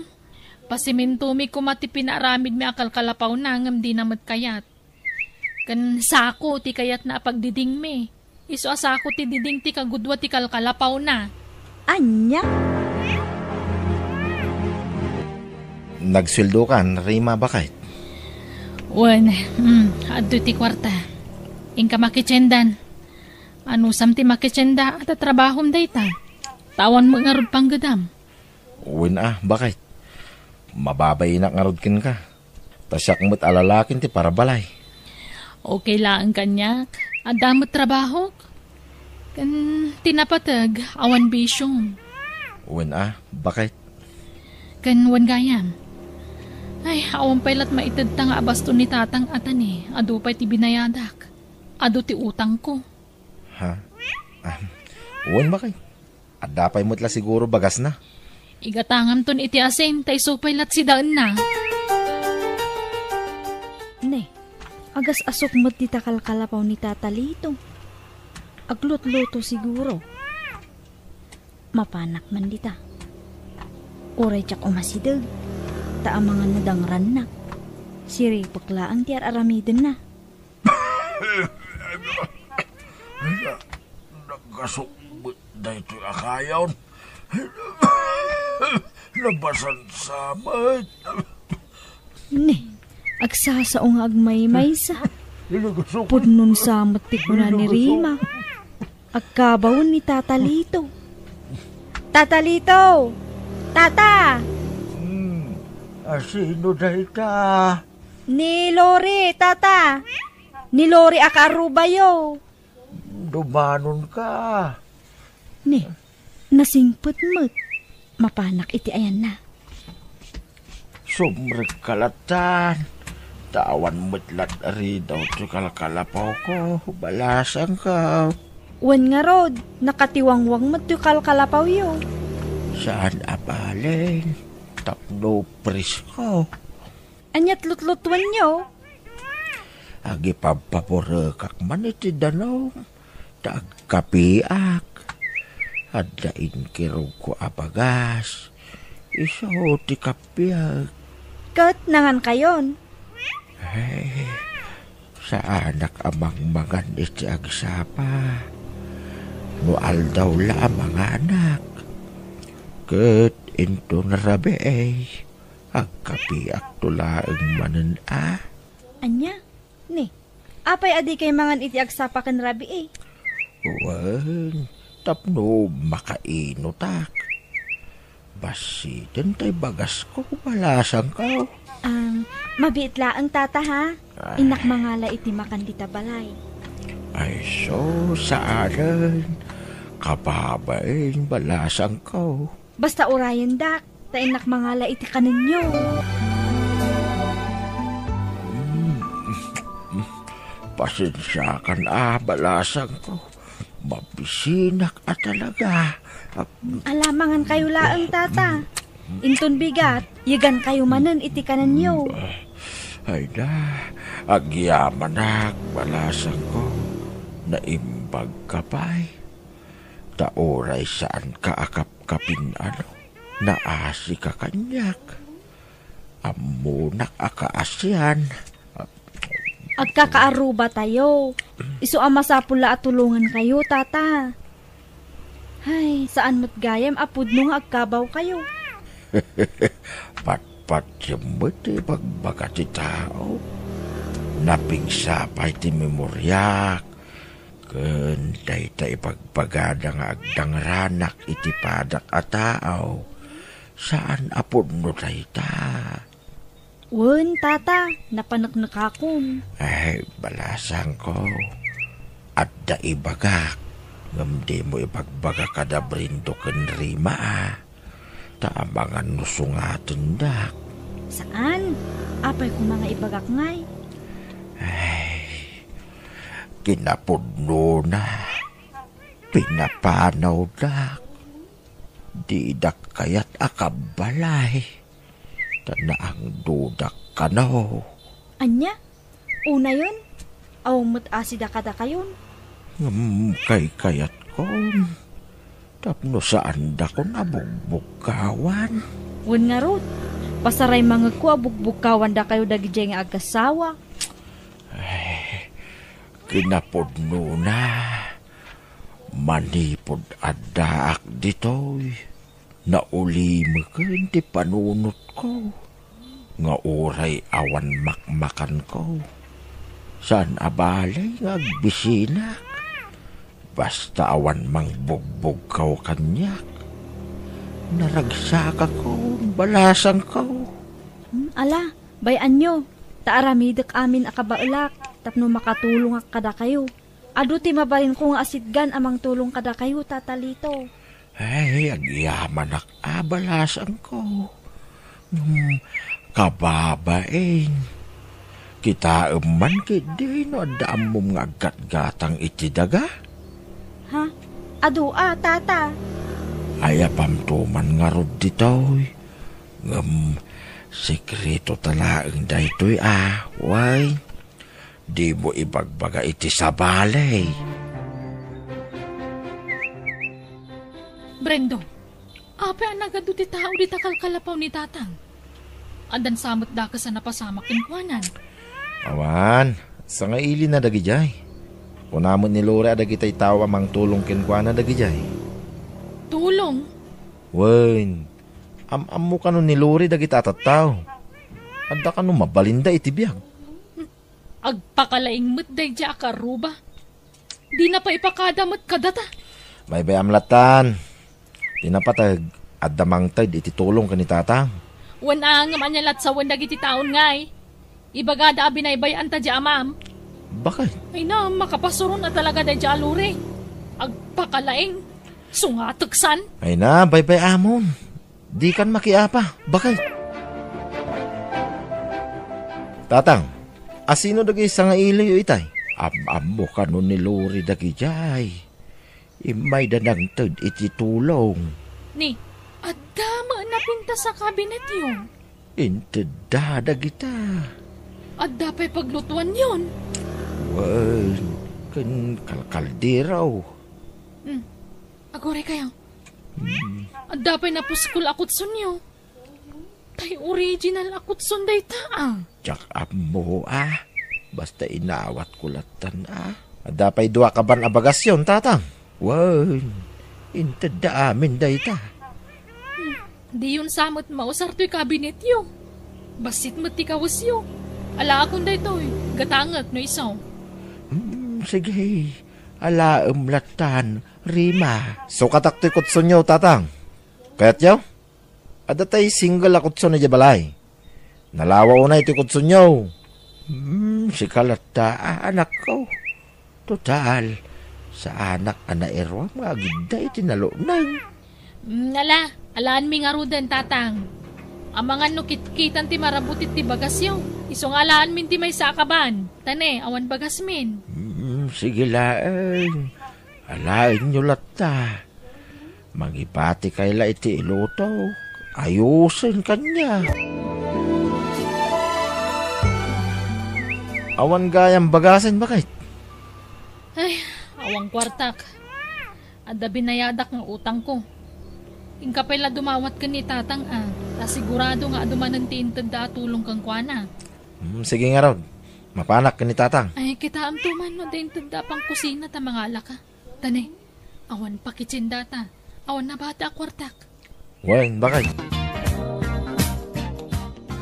pasimintomi koma ti pinaaramidmi a kalkalapawna ngem dina met kayat. Ken sako ti kayatna a pagdidingmi. Isu a sako ti diding ti kagudua ti kalkalapawna. Ania? Nagsueldokan, Rima, baket? Wen, hmm, adtoy ti kuarta. Inka makitiendan. Anusam ti makitienda a tatrabahom dayta? Ta awan met ngarud panggedam. Wen a, baket. Mababainak ngarud kenka. Ta siak met a lalakin ti parabalay. Okay laeng kaniak. Adda met trabahok. Ken ti napateg, awan bisiom. Wen a, baket. Ken wen gayam. Ay, awan pay lat maitedta nga abaston ni tatang a tani, adu pay ti binayadak. Adu ti utangko. Ha? Ah, wen, baket. Adda pay met la siguro bagasna. Igatangamton iti asin, ta isu pay lat sidaenna. Ne, agas-asok met dita kalkalapaw ni Tata Lito. Aglutluto siguro. Mapanak man dita. Uray diak umasideg, ta amangan nadangrannak. Siripek laeng ti ar-aramidenna. Naggasok met daytoy a kayon. Nabasansa met. Ne, agsasao nga agmaymaysa. Pudnon sa met ti kuna ni Rima. Agkabawen ni Tata Lito. Tata Lito! Tata! Hmm, asino dayta? Ni Lori, Tata! Ni Lori a kaarubayo. Dumanon ka. Ni, nasingpet met. Mapanak iti ayanna. Sumrekka lattan. Ta awan met lat ridaw ti kalkalapawko, balasangko. Wen ngarud, nakatiwangwang met ti kalkalapawyo. Saan a bale, tapno presko. Aniat lutlutuenyo? Agipabpaburekak man iti danum, ta agkapiak. Adda inkirugko a bagas, isu ti kapiak. Ket nangankayon? Ay, saanak a mangmangan iti agsapa. No aldaw la a manganak, ket inton rabii, agkapiakto laeng manen a. Ania? Ni, apay a dikay mangan iti agsapa ken rabii? Wen, tapno makainutak. Bassiten tay bagasko, balasangko. Am, mabiit laeng, Tata, ha? Ay. Innak mangala iti makan dita balay. Ay, so, saanen. Kababain, balasangko. Basta urayendak, ta innak mangala iti kanenyo. Mm. Pasensiakan a, balasangko. Mabisinak a talaga. Ala, mangankayo laeng, Tata. Inton bigat, yegankayo manen iti kanenyo. Ay na, agyamanak, balasangko. Naimbagka pay. Ta uray saanka a kapkapin-ano, naasika kaniak. Ammonak a kaasian. Agkakaarubatayo. Isu a masapul la a tulongankayo, Tata. Ay, saan met gayam a pudno nga agkabawkayo. Patpatiem met ti ibagbaga ti tao. Napigsa pay ti memoriak. Ken dayta ibagbagada nga agdangranak iti padak a tao, saan a pudno dayta. Wen, Tata, napaneknekakon. Ay, balasangko, adda ibagak, ngem dimo ibagbaga kada Brindo ken Rima, a. Ta amangan no sungatendak. Saan? Apay koma nga ibagak ngay? Ay, kinapudnona, pinapanawdak. Didak kayat a kabbalay, ta naangdodak kano. Ania? Unayon, awan met asida kadakayon. Ngem kaykayatkon, tapno saandakon a bugbugkawan. Wen ngarud, pasaray mangegko a bugbugkawandakayo dagidiay nga agasawa. Ay, kinapudnona, manipud addaak ditoy. Naulimeken ti panunotko nga uray awan makmakanko. Saan a bale nga agbisinak, basta awan mangbugbugkaw kaniak. Naragsakakon, balasangko. Hmm, ala, bay-anyo, ta aramidek amin a kabaelak tapno makatulongak kadakayo. Adu ti mabalinko nga asitgan a mangtulong kadakayo, Tata Lito. Ay, agyamanak a, balasangko. Hmm, kababain. Kitaem man ketdi no adda ammom nga aggatgatang iti daga? Ha? Adu a, Tata. Ayapamto man ngarud ditoy. Ngem, sekreto ta laeng daytoy a, way. Dimo ibagbaga iti sabali. Brendo, Apay a nagadu ti tao dita kalkalapaw ni Tatang? Addan sa met dakes a napasamak kenkuanan? Awan, sangailina dagidiay. Kuna met ni Lori a dagitay tao a mangtulong kenkuana dagidiay. Tulong? Wen, am-ammo kano ni Lori dagita a tattao? Adda kano mabalinda iti biag? Agpakalaing met daydiay a karuba. Dina pay ipakada met kadata. Baybay-am lattan. Ti napateg, adda mangted iti tulong ken ni Tatang. Wen a ngem ania lat sawen dagiti taon ngay? Ibagada a binaybay-anta diay amam. Bakit? Ay na, makapasuron a talaga daydiay a Lori. Agpakalaing. Sungateksan. Ay na, baybay-amon. Dikan makiapa. Bakit? Tatang, asino dagiti sangailiyo itay? Am-ammo kano ni Lori dagidiay. Immayda nangted iti tulong. Ni, adda met napintas a kabinetyo? Intedda dagita. Adda pay paglutuanyon? Wen, ken kalkaldero. Hmm. Aguraykayo. Hmm. Adda pay napuskol a kutsonyo? Tay original a kutson dayta, a. Diak ammo, a. Basta inawatko lattan, a. Adda pay dua kaban a bagasyon, Tatang. Wen, intedda amin dayta. Hmm, diyon sa met mausar toy kabinetyo. Bassit met ti kawesyo. Alaakon daytoy, gatangek no isu. Hmm, sige. Alaem lattan, Rima. Sukatak toy kutsonyo, Tatang. Kayatyo? Adda tay single a kutson idiay balay. Nalawa unay toy kutsonyo. Hmm, sika latta, a, anakko. Total, saanak a nairuam nga agidda iti naluneg. Hmm, ala, alaanmi ngaruden, Tatang. Amangan no kitkitan ti marabut iti bagasyo. Isu nga alaanmin ti maysa a kaban. Ta ne, awan bagasmin. Hmm, sige laeng. Alaenyo latta. Mangibatikay la iti iluto. Ayusen kaniak. Awan gayam bagasen, baket? Ay, awan kuartak. Adda binayadak nga utangko. Inka pay la dumawat ken ni Tatang, a, ta sigurado nga adu manen ti intedda a tulong kenkuana. Hmm, sige ngarud. Mapanak ken ni Tatang. Ay, kitaemto man no adda intedda a pangkusina ta mangalaka. Ta ne, awan pakitsin data. Awan nabati a kuartak. Wen, bakay.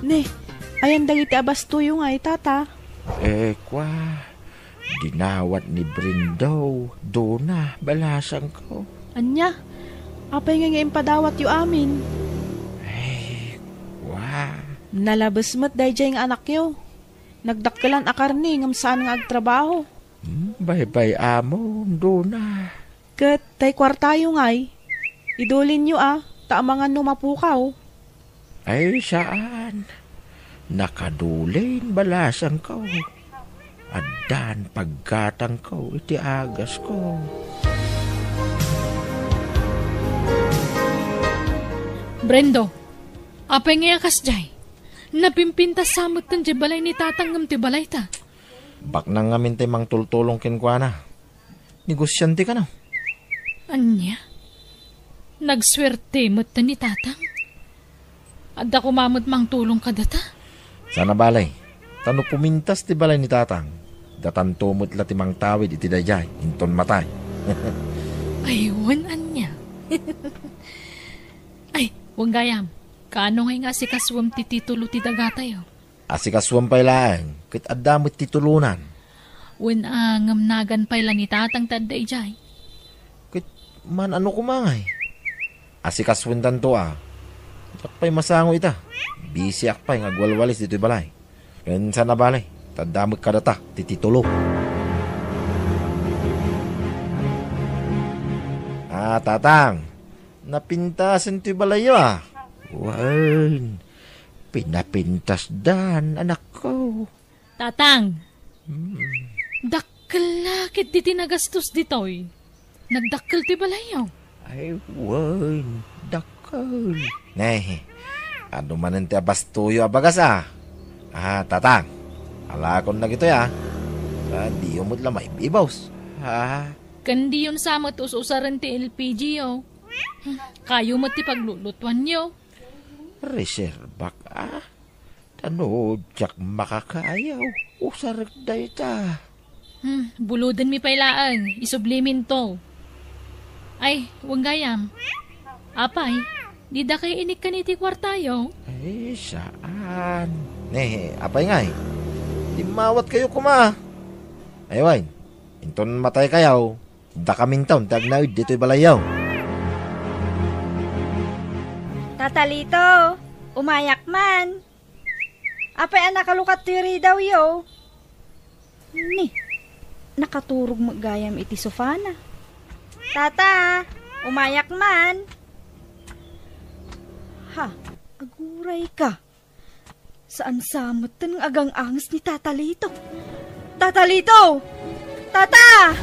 Ne, ayan dagiti a bastoyo nga itata? Eh, kwa, dinawat ni Brindo, Dona, balasangko. Ania? Apay nga nga impadawatyo amin? Ay, kwa. Nalabes met daydiay nga anakyo. Nagdakkelan a karne ngem saan nga agtrabaho. Hmm, baybay-amon, Dona. Ket tay kuartayo ngay, idulinyo a, ta amangan no mapukaw. Ay, saan. Nakadulin balasangko. Addan paggatangko iti agasko. Brendo, apay ngay a kasdiay? Napimpintas sa metten diay balay ni Tatang ngem ti balayta. Baknang ngamin ti mangtultulong kenkuana. Negosiante kano. Ania? Nagsuerte met ni Tatang? Adda koma met mangtulong kadata? Sana balay. Ta no pumintas ti balay ni Tatang, datanto met la ti mangtawid iti daydiay, inton matay. Ay, wen ania? Ay, wen gayam, kaano ngay nga asikasuem ti titulo ti dagatayo? Asikasuem pay laeng, ket adda met ti tulonan. Wen a, ngem nagan pay la ni Tatang ti adda idiay. Ket man-ano koma ngay? Asikasoentanto a. Diak pay masango ita. Bisiak pay nga agwalwalis ditoy balay. Ken sana balay, ta adda met kadata ti titulo. Ah, Tatang, napintasen toy balayyo a. Wen, pinapintasdan, anakko. Tatang, hmm, dakkel la ketdi ti nagastos ditoy. Nagdakkel ti balayyo. Ay, wen, dakkel. Ne, adu manen ti abastoyo a bagas a. Ah, Tatang, alakon dagitoy a. Ah, diyo met la maibibos. Ah. Ken diyon sa met us-usaren ti L P G yo. Kayo met ti paglulutuanyo. Reserbak, a? Ta no diak makakayaw, usarek dayta. Hmm, bulodenmi pay laeng, isubliminto. Ay, wen gayam. Apay, dida kay inikkan iti kuartayo? Ay, saan. Ne, apay ngay? Timmawat kayo koma. Ay, wen, inton matay kayo, dakaminton ti agnaed ditoy balayyo. Tata Lito, umayak man. Apay a nakalukat ti ridawyo? Ni, nakaturog met gayam iti sofana. Tata, umayak man. Ha, aguray ka. Saan sa metten nga agang-anges ni Tata Lito. Tata Lito! Tata!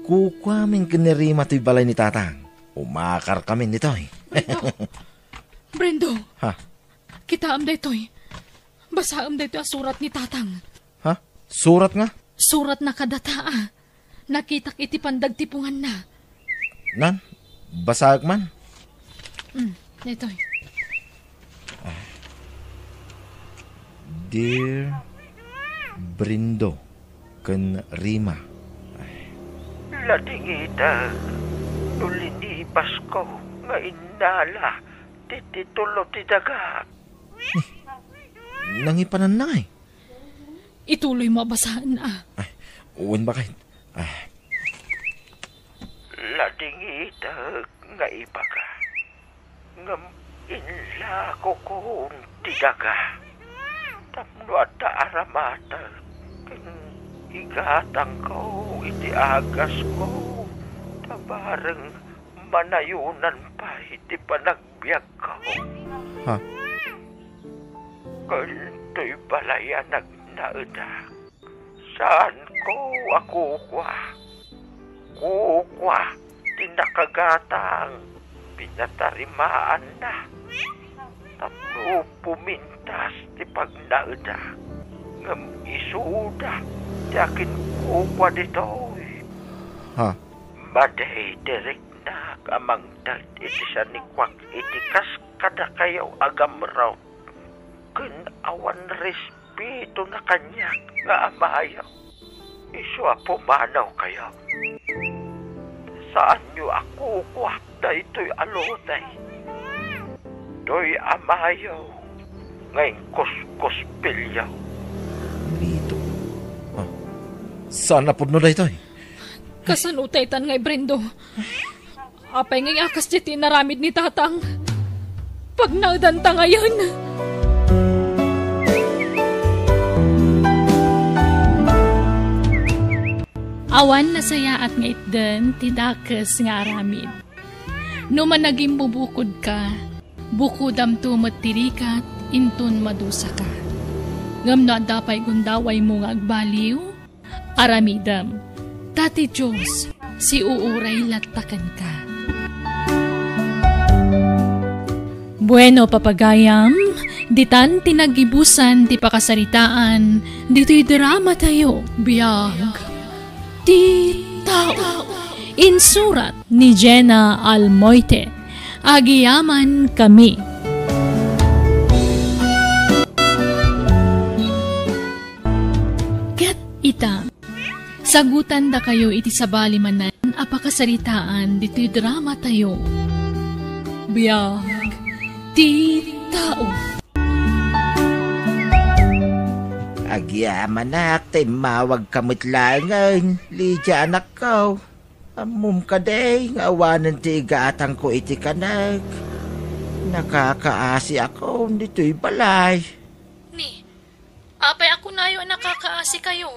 Kukuamin ken ni Rima toy balay ni Tatang. Umakarkamin ditoy. Brendo. Brendo. Ha? Kitaem daytoy. Basaem daytoy a surat ni Tatang. Ha? Surat nga? Suratna kadata a nakitak iti pandagtipunganna. Nan, basaek man. Mm, daytoy. Dear Brendo ken Rima. Ladingitek no linipasko nga innala ti titulo ti daga. Nangipananna ngay? Ituloymo a basaen a. Ay, wen bakay. Ah. Ladingitek nga ibaga. Ngem inlakokon ti daga. Tapno adda aramatek ken igatangko iti agasko. Ta bareng manayonan pay ti panagbiagko. Ha? Ken toy balay a nagnaedak, saanko a kukua. Kukua ti nakagatang pinatarimaanna. Tapno pumintas ti pagnaeda, ngem isuda ti akinkukua ditoy. Ha? Madi ti riknak a mangted iti sanikuak iti kas kadakayo a gamrot, ken awan respetona kaniak nga amayo. Isu a pumanawkayo. Saanyo a kukuak daytoy a lote. Toy amayo nga inkuskuspilyo. Lito. Ah, saan a pudno daytoy? Kasano taytan nga ibrendo? Apay ngay a kasdiay ti inaramid ni Tatang? Pagnaedanta ngayen. Awan nasayaat nga itden ti dakes nga aramid. No managimbubukod ka, bukodamto met ti rigat inton madusa ka. Ngem no adda pay gundawaymo nga agbaliw, aramidem, ta ti Dios siuuray latta kenka. Bueno, papagayam, ditan ti naggibusan ti pakasaritaan ditoy drama tayo. Biag ti tao. Insurat ni Jenna Almoite. Agiyaman kami. Ket ita, sagutandakayo iti sabali manen a pakasaritaan ditoy drama tayo. Biag ti tao. Agyamanak ta immawagka met laengen, Lydia, anakko. Ammom kadi nga awanen ti igatangko iti kanek. Nakakaasiakon ditoy balay. Ni, apay a kunayo a nakakaasikayo?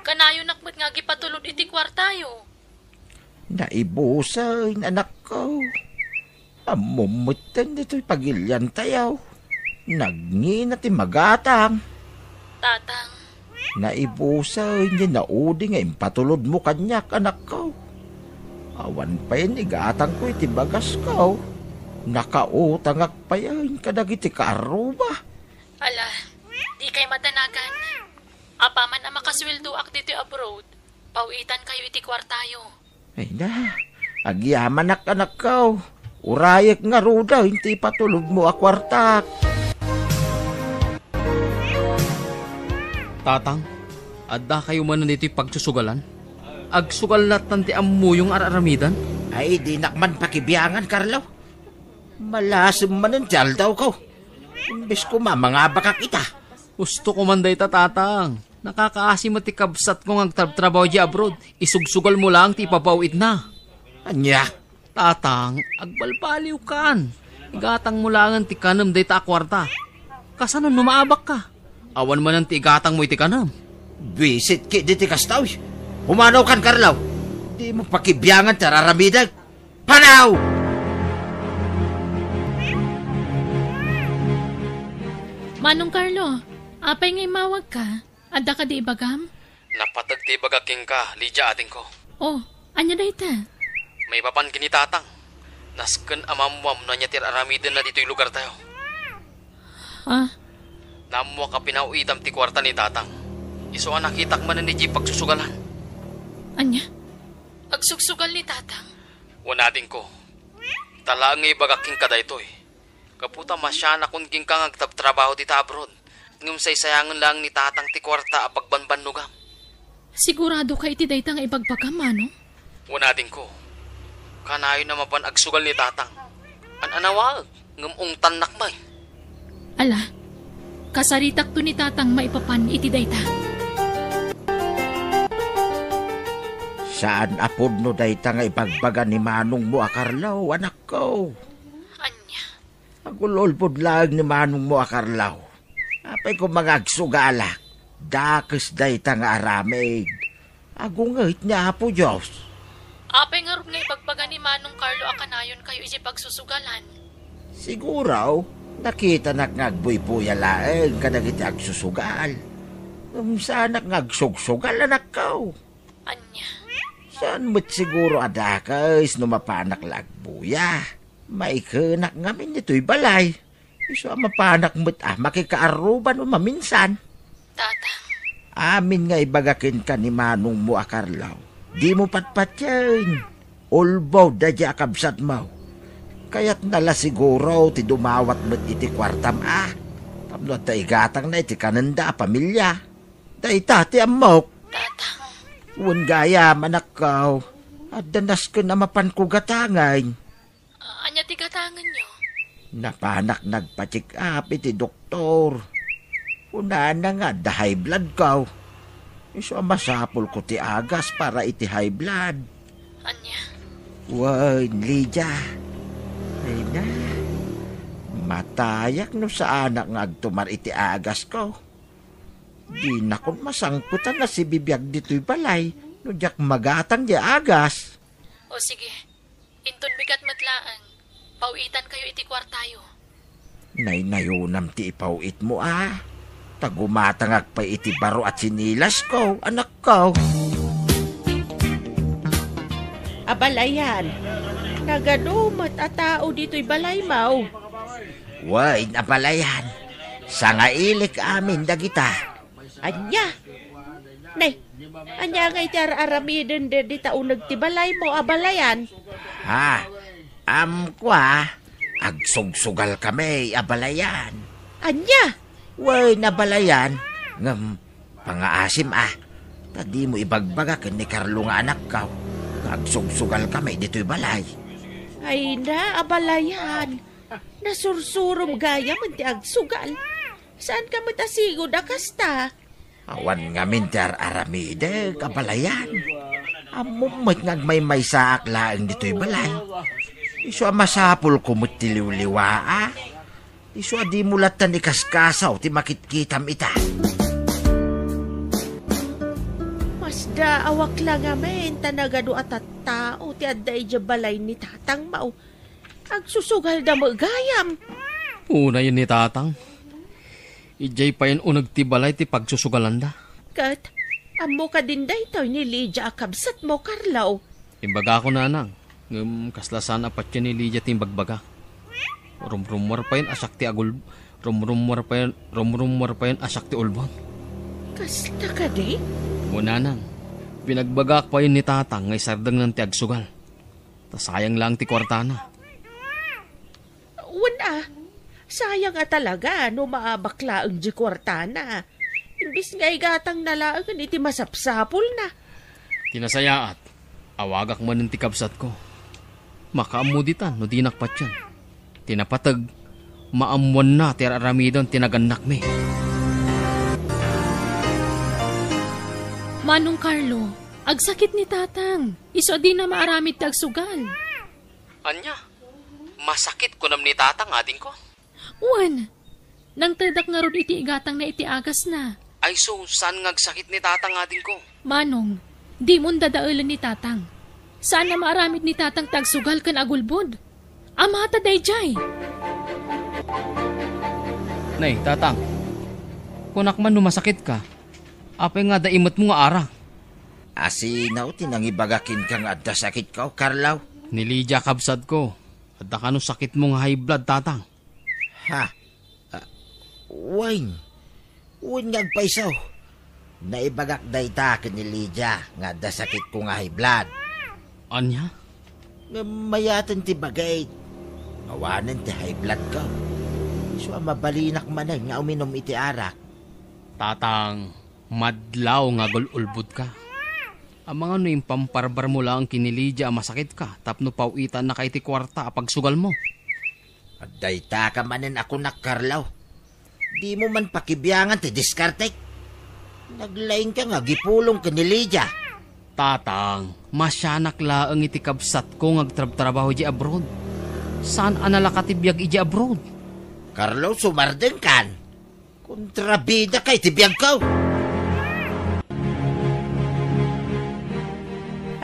Kanayonak met nga agipatulod iti kuartayo. Naibusen, anakko. Ammom metten ditoy pagiliantayo. Nagngina ti magatang. Tatang. Naibusen ti naudi nga impatulodmo kaniak, anakko. Awan pay ni gatangko iti bagasko. Nakautangak payen kadagiti kaarruba. Ala, dikay madanagan. Apaman a makasueldoak ditoy abroad, pawitankayo iti kuartayo. Ay na, agyamanak, anakko. Urayek ngaruden ti ipatulogmo a kuartak. Tatang, addakayo manen ditoy pagsusugalan? Agsugal lattan ti ammoyo nga ar-aramiden? Ay, dinak man pakibiangan, Carlo. Malasem manen ti aldawko. Imbes koma mangabakak ita. Husto ko man dayta, Tatang. Nakakaasi met ti kabsatko nga agtrabtrabaho idiay abroad. Isugsugalmo laeng ti ipapaw-itna. Ania? Tatang, agbalbaliwkan. Igatangmo laengen ti kanem dayta a kuarta. Kasano no maabakka? Awan manen ti igatangmo iti kanem. Buisit ketdi ti kasta, uy. Pumanawkan, Carlo. Dimo pakibiangan ti ar-aramidek. Panaw! Manong Carlo, apay nga immawagka? Adda kadi ibagam? Napateg ti ibagak kenka, Lydia, atingko. Oh, ania dayta? Maipapan ken ni Tatang. Nasken a maammuam no ania ti ar-aramidenna ditoy lugartayo. Ah? Naammuak a pinaw-itam ti kuarta ni Tatang. Isu a nakitak manen idiay pagsusugalan. Ania? Agsugsugal ni Tatang? Wen, atingko. Ta laeng nga ibagak kenka daytoy. Gapu ta masianakon kenka nga agtrabtrabaho dita abroad, ngem saysayangen laeng ni Tatang ti kuarta a pagbanbannogam. Siguradoka iti dayta nga ibagbagam, Manong? Wen, atingko. Kanayon a mapan agsugal ni Tatang. An-anawaek, ngem ungtannak met. Ala, kasaritakto ni Tatang maipapan iti dayta. Saan a pudno dayta nga ibagbaga ni manongmo a Carlo, anakko. Ania? Agul-ulbod laeng ni manongmo a Carlo. Apay koma nga agsugalak? Dakes dayta nga aramid. Agunget ni Apo Dios. Apay ngarud nga ibagbaga ni Manong Carlo a kanayonkayo iti pagsusugalan? Siguro, nakitanak nga agbuybuya laeng kadagiti agsusugal. Ngem saanak nga agsugsugal, anakko. Ania? Saan met siguro a dakes no mapanak la agbuya. Maikenak ngamin ditoy balay. Isu a mapanak met a makikaarruba no maminsan. Tatang. Amin nga ibaga kenka ni manongmo a Carlo, dimo patpatien. Ulbod daydiay a kabsatmo. Kayatna la siguro ti dumawat met iti kuartam a tapno adda igatangna iti kanenda a pamilia. Dayta ti ammok. Tatang. Wen gayam, anakko. Adda nasken a mapanko gatangen. Ania ti gatangenyo? Napanak nagpa-check up iti doktor. Kunana nga adda high blood ko. Isu a masapulko ti agas para iti high blood. Ania? Wen, Lydia. Ay na. Matayak no saanak nga agtumar iti agasko. Dinakon masangpet a nasibibiag ditoy balay no diak magatang diay agas. O sige, inton bigat met laeng, paw-itankayo iti kuartayo. Naynayonam ti ipaw-itmo a. Ta gumatangak pay iti baro a tsinilasko, anakko. Abalayan, nagadu met a tao ditoy balaymo. Wen, abalayan, sangailik amin dagita. Ania? Nay, ania ngay ti ar-aramiden dagita uneg ti balaymo, abalayan? Ha? Amko a, agsugsugalkami, abalayan. Ania? Wen, abalayan, ngem pangaasim a, ta dimo ibagbaga ken ni Carlo nga anakko nga agsugsugalkami ditoy balay. Ay na, abalayan. Nasursurom gayam ti agsugal. Saanka met a sigud a kasta? Awan ngamin ti ar-aramidek, abalayan. Ammom met nga agmaymaysaak laeng ditoy balay. Isu a masapulko met ti liwliwaak. Isu a dimo lattan ikaskasaw ti makitkitam ita. Masdaawak la ngamin ta nagadu a tattao ti adda idiay balay ni tatangmo. Agsusugalda met gayam. Unayen ni tatang. Idiay payen uneg ti balay ti pagsusugalanda. Ket, ammo kadin daytoy ni Lydia a kabsatmo, Carlo? Imbagako, nanang, ngem kasla saan a patien ni Lydia ti imbagbaga. Rumrummuar payen a siak ti agul-, rumrummuar payen, rumrummuar payen a siak ti ulbod. Kasta kadi? Wen, nanang, binagbagaak payen ni tatang nga isardengnan ti agsugal. Ta sayang laeng ti kuartana. Wen a, sayang a talaga no maabak laeng di kuartana. Imbes nga igatangna laengen iti masapsapulna. Ti nasayaat, awagak manen ti kabsatko. Makaammo ditan no dinak patien. Ti napateg, maammoanna ti ar-aramiden ti nagannakmi. Manong Carlo, agsakit ni Tatang. Isu a dina maaramid ti agsugal. Ania? Masakit kunam ni Tatang, adingko? Wen, nangtedak ngarud iti igatangna iti agasna. Ay sus, saan nga agsakit ni Tatang, adingko? Manong, dimon dadaelen ni Tatang. Saan a maaramid ni Tatang ti agsugal ken agulbod. Amata daydiay. Nay, Tatang, kunak man no masakitka, apay nga adda imetmo nga arak? Asino ti nangibaga kenka nga adda sakitko, Carlo? Ni Lydia, kabsatko. Adda kano sakitmo nga high blood, Tatang? Ha? Ah, wen. Wen nga agpayso. Naibagak dayta ken ni Lydia nga adda sakitko nga high blood. Ania? Ngem mayaten ti bagik. Awanen ti high bloodko. Isu a mabalinak manen nga uminum iti arak. Tatang, madlaw nga agul-ulbodka. Amangan no impamparbarmo laeng ken ni Lydia a masakitka tapno paw-itannaka iti kuarta a pagsugalmo. Adda dayta ka manen a kunak, Carlo. Dimo man pakibiangan ti diskartek. Naglaingka nga agipulong ken ni Lydia. Tatang, masianak laeng iti kabsatko nga agtrabtrabaho idiay abroad. Saan a nalaka ti biag idiay abroad. Carlo, sumardengkan. Kontrabidaka iti biagko.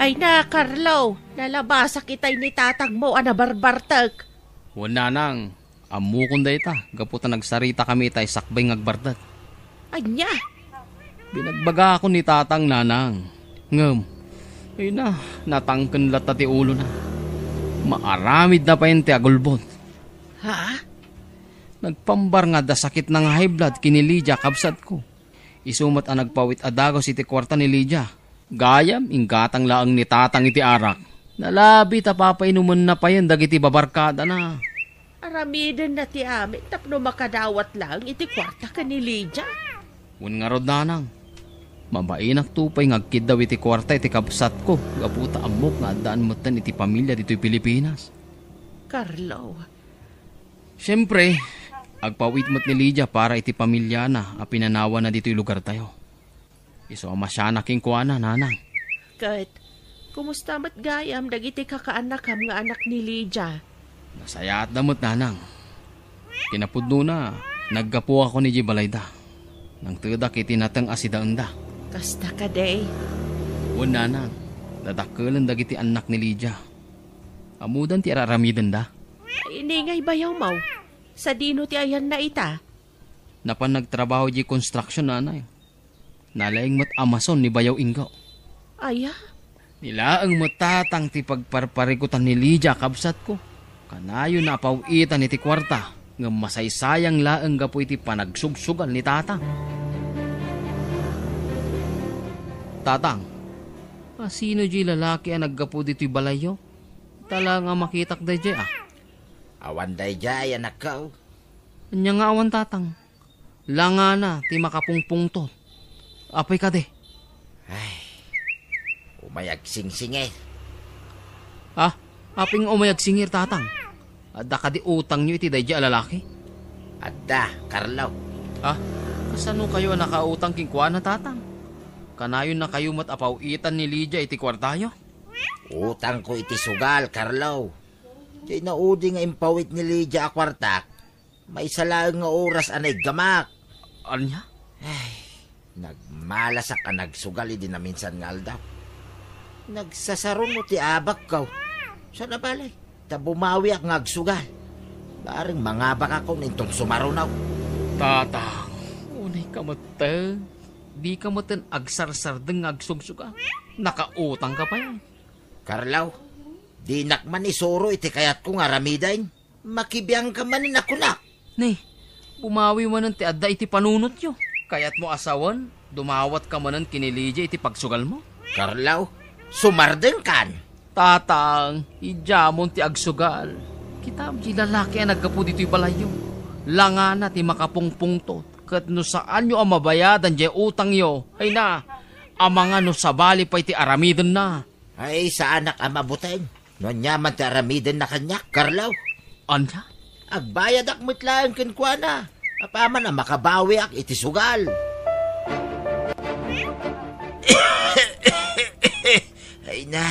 Ay na, Carlo, nalabasak itay ni tatangmo a nabarbartek. Wen, nanang, ammokon dayta, gapu ta nagsaritakami itay sakbay nga agbartek. Ania? Binagbagakon ni tatang, nanang. Ngem, ay na, natangken latta ti ulona. Maaramidna payen ti agulbod. Ha? Nagpambar nga adda sakitna nga high blood ken ni Lydia, kabsatko. Isu met a nagpawit a dagus iti kuarta ni Lydia. Gayam, inggatang laeng ni tatang iti arak. Nalabi ta papainumenna payen dagiti babarkadana. Aramidenna ti amin tapno makadawat laeng iti kuarta ken ni Lydia. Wen ngarud, nanang, mabainakto pay nga agkiddaw iti kuarta iti kabsatko gapu ta ammok nga addaan metten iti pamilia ditoy Pilipinas. Carlo. Siempre, agpawit met ni Lydia para iti pamiliana a pinanawanna ditoy lugartayo. Isu a masianak kenkuana, nanang. Ket, kumusta met gayam dagiti kakaannakam nga anak ni Lydia? Nasayaatda met, nanang. Kinapudnona, naggapuakon idiay balayda. Nangtedak iti nateng a sidaenda. Kasta kadi? Wen, nanang, dadakkelen dagiti annak ni Lydia. Ammodan ti ar-aramidenda. Ay, ni ngay bayawmo, sadino ti ayanna ita? Napan nagtrabaho idiay construction, nanay. Nalaing met a mason ni bayaw Ingo. Aya? Ni laeng met tatang ti pagparparikutan ni Lydia, kabsatko. Kanayonna a paw-itan iti kuarta, ngem masaysayang laeng gapu iti panagsugsugal ni tatang. Tatang, asino diay lalaki a naggapu ditoy balayyo? Tala nga makitak daydiay, a. Awan daydiay, anakko. Ania nga awan, tatang? Langana ti makapungpungtot. Apay kadi? Ay, umay agsingsingir. Ah, apay nga umay agsingir, tatang? Adda kadi utangyo iti daydiay a lalaki? Adda, Carlo. Ah, kasano kayo a nakautang kenkuana, tatang? Kanayonna kayo met a paw-itan ni Lydia iti kuartayo? Utangko iti sugal, Carlo. Diay naudi nga impawit ni Lydia a kuartak, maysa laeng nga oras a naiggamak. Ania? Ay, nagmalasak a nagsugal idi naminsan nga aldaw. Nagsasaruno ti abakko. Saan a bale, ta bumawiak nga agsugal. Bareng mangabakakon inton sumaruno. Tatang, unay ka metten. Di ka metten agsarsardeng nga agsugsugal. Nakautang ka pay. Carlo, dinak man isuro iti kayatko nga aramiden. Makibiangka manen a kunak. Ni, bumawi manen ti adda iti panunotyo. Kayatmo a sawen, dumawatka manen ken ni Lydia iti pagsugalmo? Carlo, sumardengkan. Tatang, idiamon ti agsugal. Kitam, di lalaki a naggapu ditoy balayyo. Langana ti makapungpungtot, ket no saanyo a mabayadan diay utangyo, ay na, amangan no sabali pay ti aramidenna. Ay, saanak a mabuteng. No aniaman ti aramidenna kaniak, Carlo? Ania? Agbayadak met laeng kenkuana. Apaman a makabawiak iti sugal. Ay na,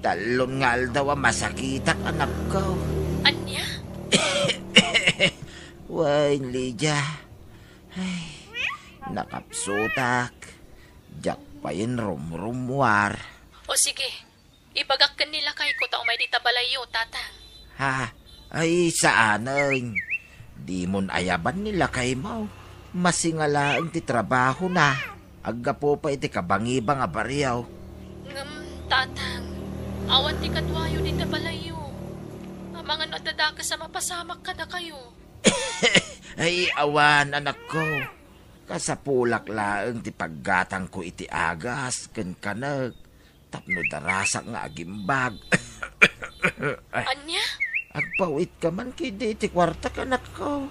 tallon nga aldaw a masakitak, anakko. Ania? Wen, Lydia. Ay, nakapsutak. Diak payen rumrummuar. O sige, ibagak ken ni lakayko ta umay dita balayyo, Tatang. Ha? Ay, saanen. Dimon ayaban ni lakaymo. Masinga laeng ti trabahona. Aggapu pay iti kabangibang a barrio. Ngem, Tatang, awan ti kaduayo dita balayyo. Amangan no adda dakes a mapasamak kadakayo. Ay, awan, anakko. Kasapulak laeng ti paggatangko iti agas ken kanek tapno darasak nga agimbag. Ay, ania? Agpawitka man ketdi iti kuartak, anakko.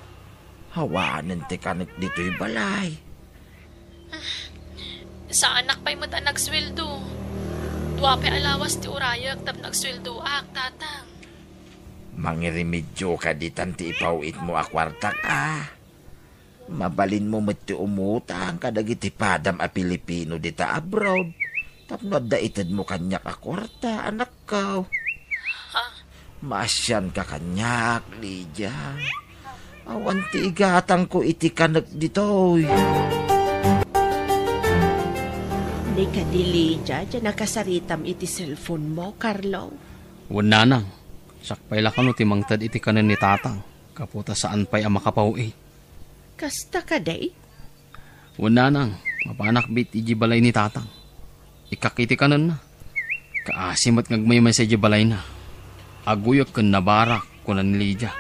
Awanen ti kanek ditoy balay. Saanak pay met a nagsueldo. Dua pay a lawas ti urayek tapno agsueldoak, Tatang. Mangirimedioka ditan ti ipaw-itmo a kuartak, a. Mabalinmo met ti umutang kadagiti padam a Pilipino dita abroad tapno adda itedmo kaniak a kuarta, anakko. Ha? Maasianka kaniak, Lydia. Awan ti igatangko iti kanek ditoy. Ni kadi, Lydia, diay nakasaritam iti cellphone mo, Carlo? Wen, Nanang. Siak pay la kano ti mangted iti kanen ni Tatang, gapu ta saan pay a makapaw-it. Kasta kadi? Wen, Nanang, mapanak met idiay balay ni Tatang. Ikkak iti kanenna. Kaasi met nga agmaymaysa idiay balayna. Aguyek ken nabarak, kuna ni Lydia.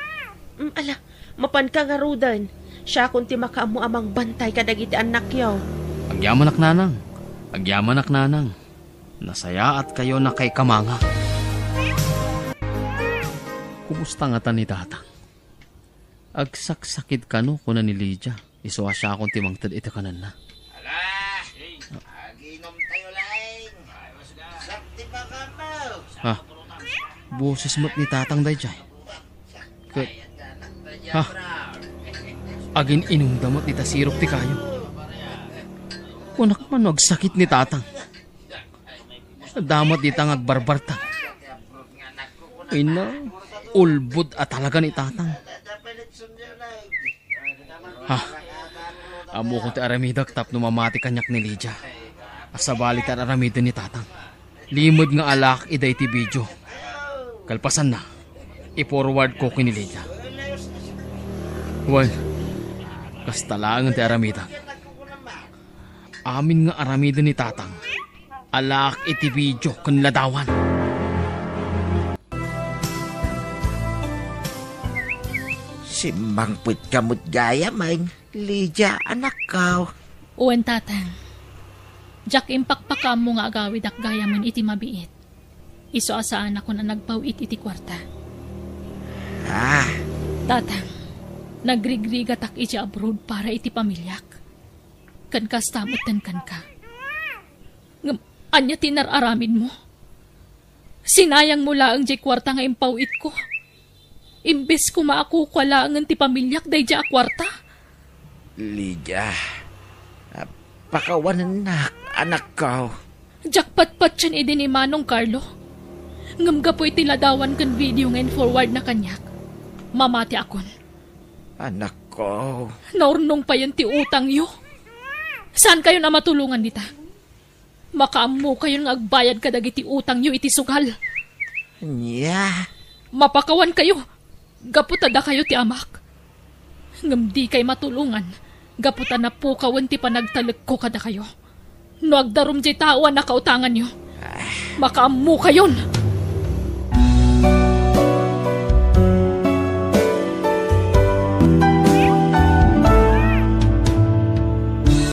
Mm, ala, mapanka ngaruden. Siakon ti makaammo a mangbantay kadagiti annakyo. Agyamanak, Nanang. Agyamanak, Nanang. Nasayaatkayo a nakaikamangak. Kumusta ngata ni Tatang? Agsaksakit kano, kuna ni Lydia. Isu a siakon ti mangted iti kanenna. Ala, aginom tayo laeng. Sakti pa kamo. Ha? Boses met ni Tatang daydiay. Ket, ha? Agin-inumda met ita sirok ti kayo. Kunak man no agsakit ni Tatang. Adda met dita nga agbarbartang. Ay na, ulbod a talaga ni Tatang. Ha? Ammok ti aramidek tapno mamati kaniak ni Lydia. A sabali ti ar-aramiden ni Tatang. Limed nga alaak idiay ti video. Kalpasanna, i-forward ko ken ni Lydia. Wen, kasta laengen ti aramidek. Amin nga aramiden ni Tatang, alaak iti video ken ladawan. Simmangpetka met gayam, Lydia, anakko. Wen, Tatang. Diak impakpakaammo nga agawidak gayamen iti mabiit. Isu a saanakon a nagpaw-it iti kuarta. Ah. Tatang, nagrigrigatak iti abroad para iti pamiliak. Ken kasta metten kenka. Ngem ania ti inar-aramidmo? Sinayangmo laeng diay kuarta nga impaw-itko. Imbes koma a kukua laengen ti pamiliak daydiay a kuarta. Lydia, ah, pakawanennak, anakko. Diak patpatien idi ni Manong Carlo. Ngem gapu iti ladawan ken video nga in-forwardna kaniak, mamatiakon. Anakko. Naurnong payen ti utangyo. Saankayon a matulongan dita. Makaammokayon nga agbayad kadagiti utangyo iti sugal. Ania? Mapakawankayo, gapu ta dakayo ti amak. Ngem dikay matulongan, gapu ta napukawen ti panagtalekko kadakayo. No agdarum diay tao a nakautanganyo, makaammokayon.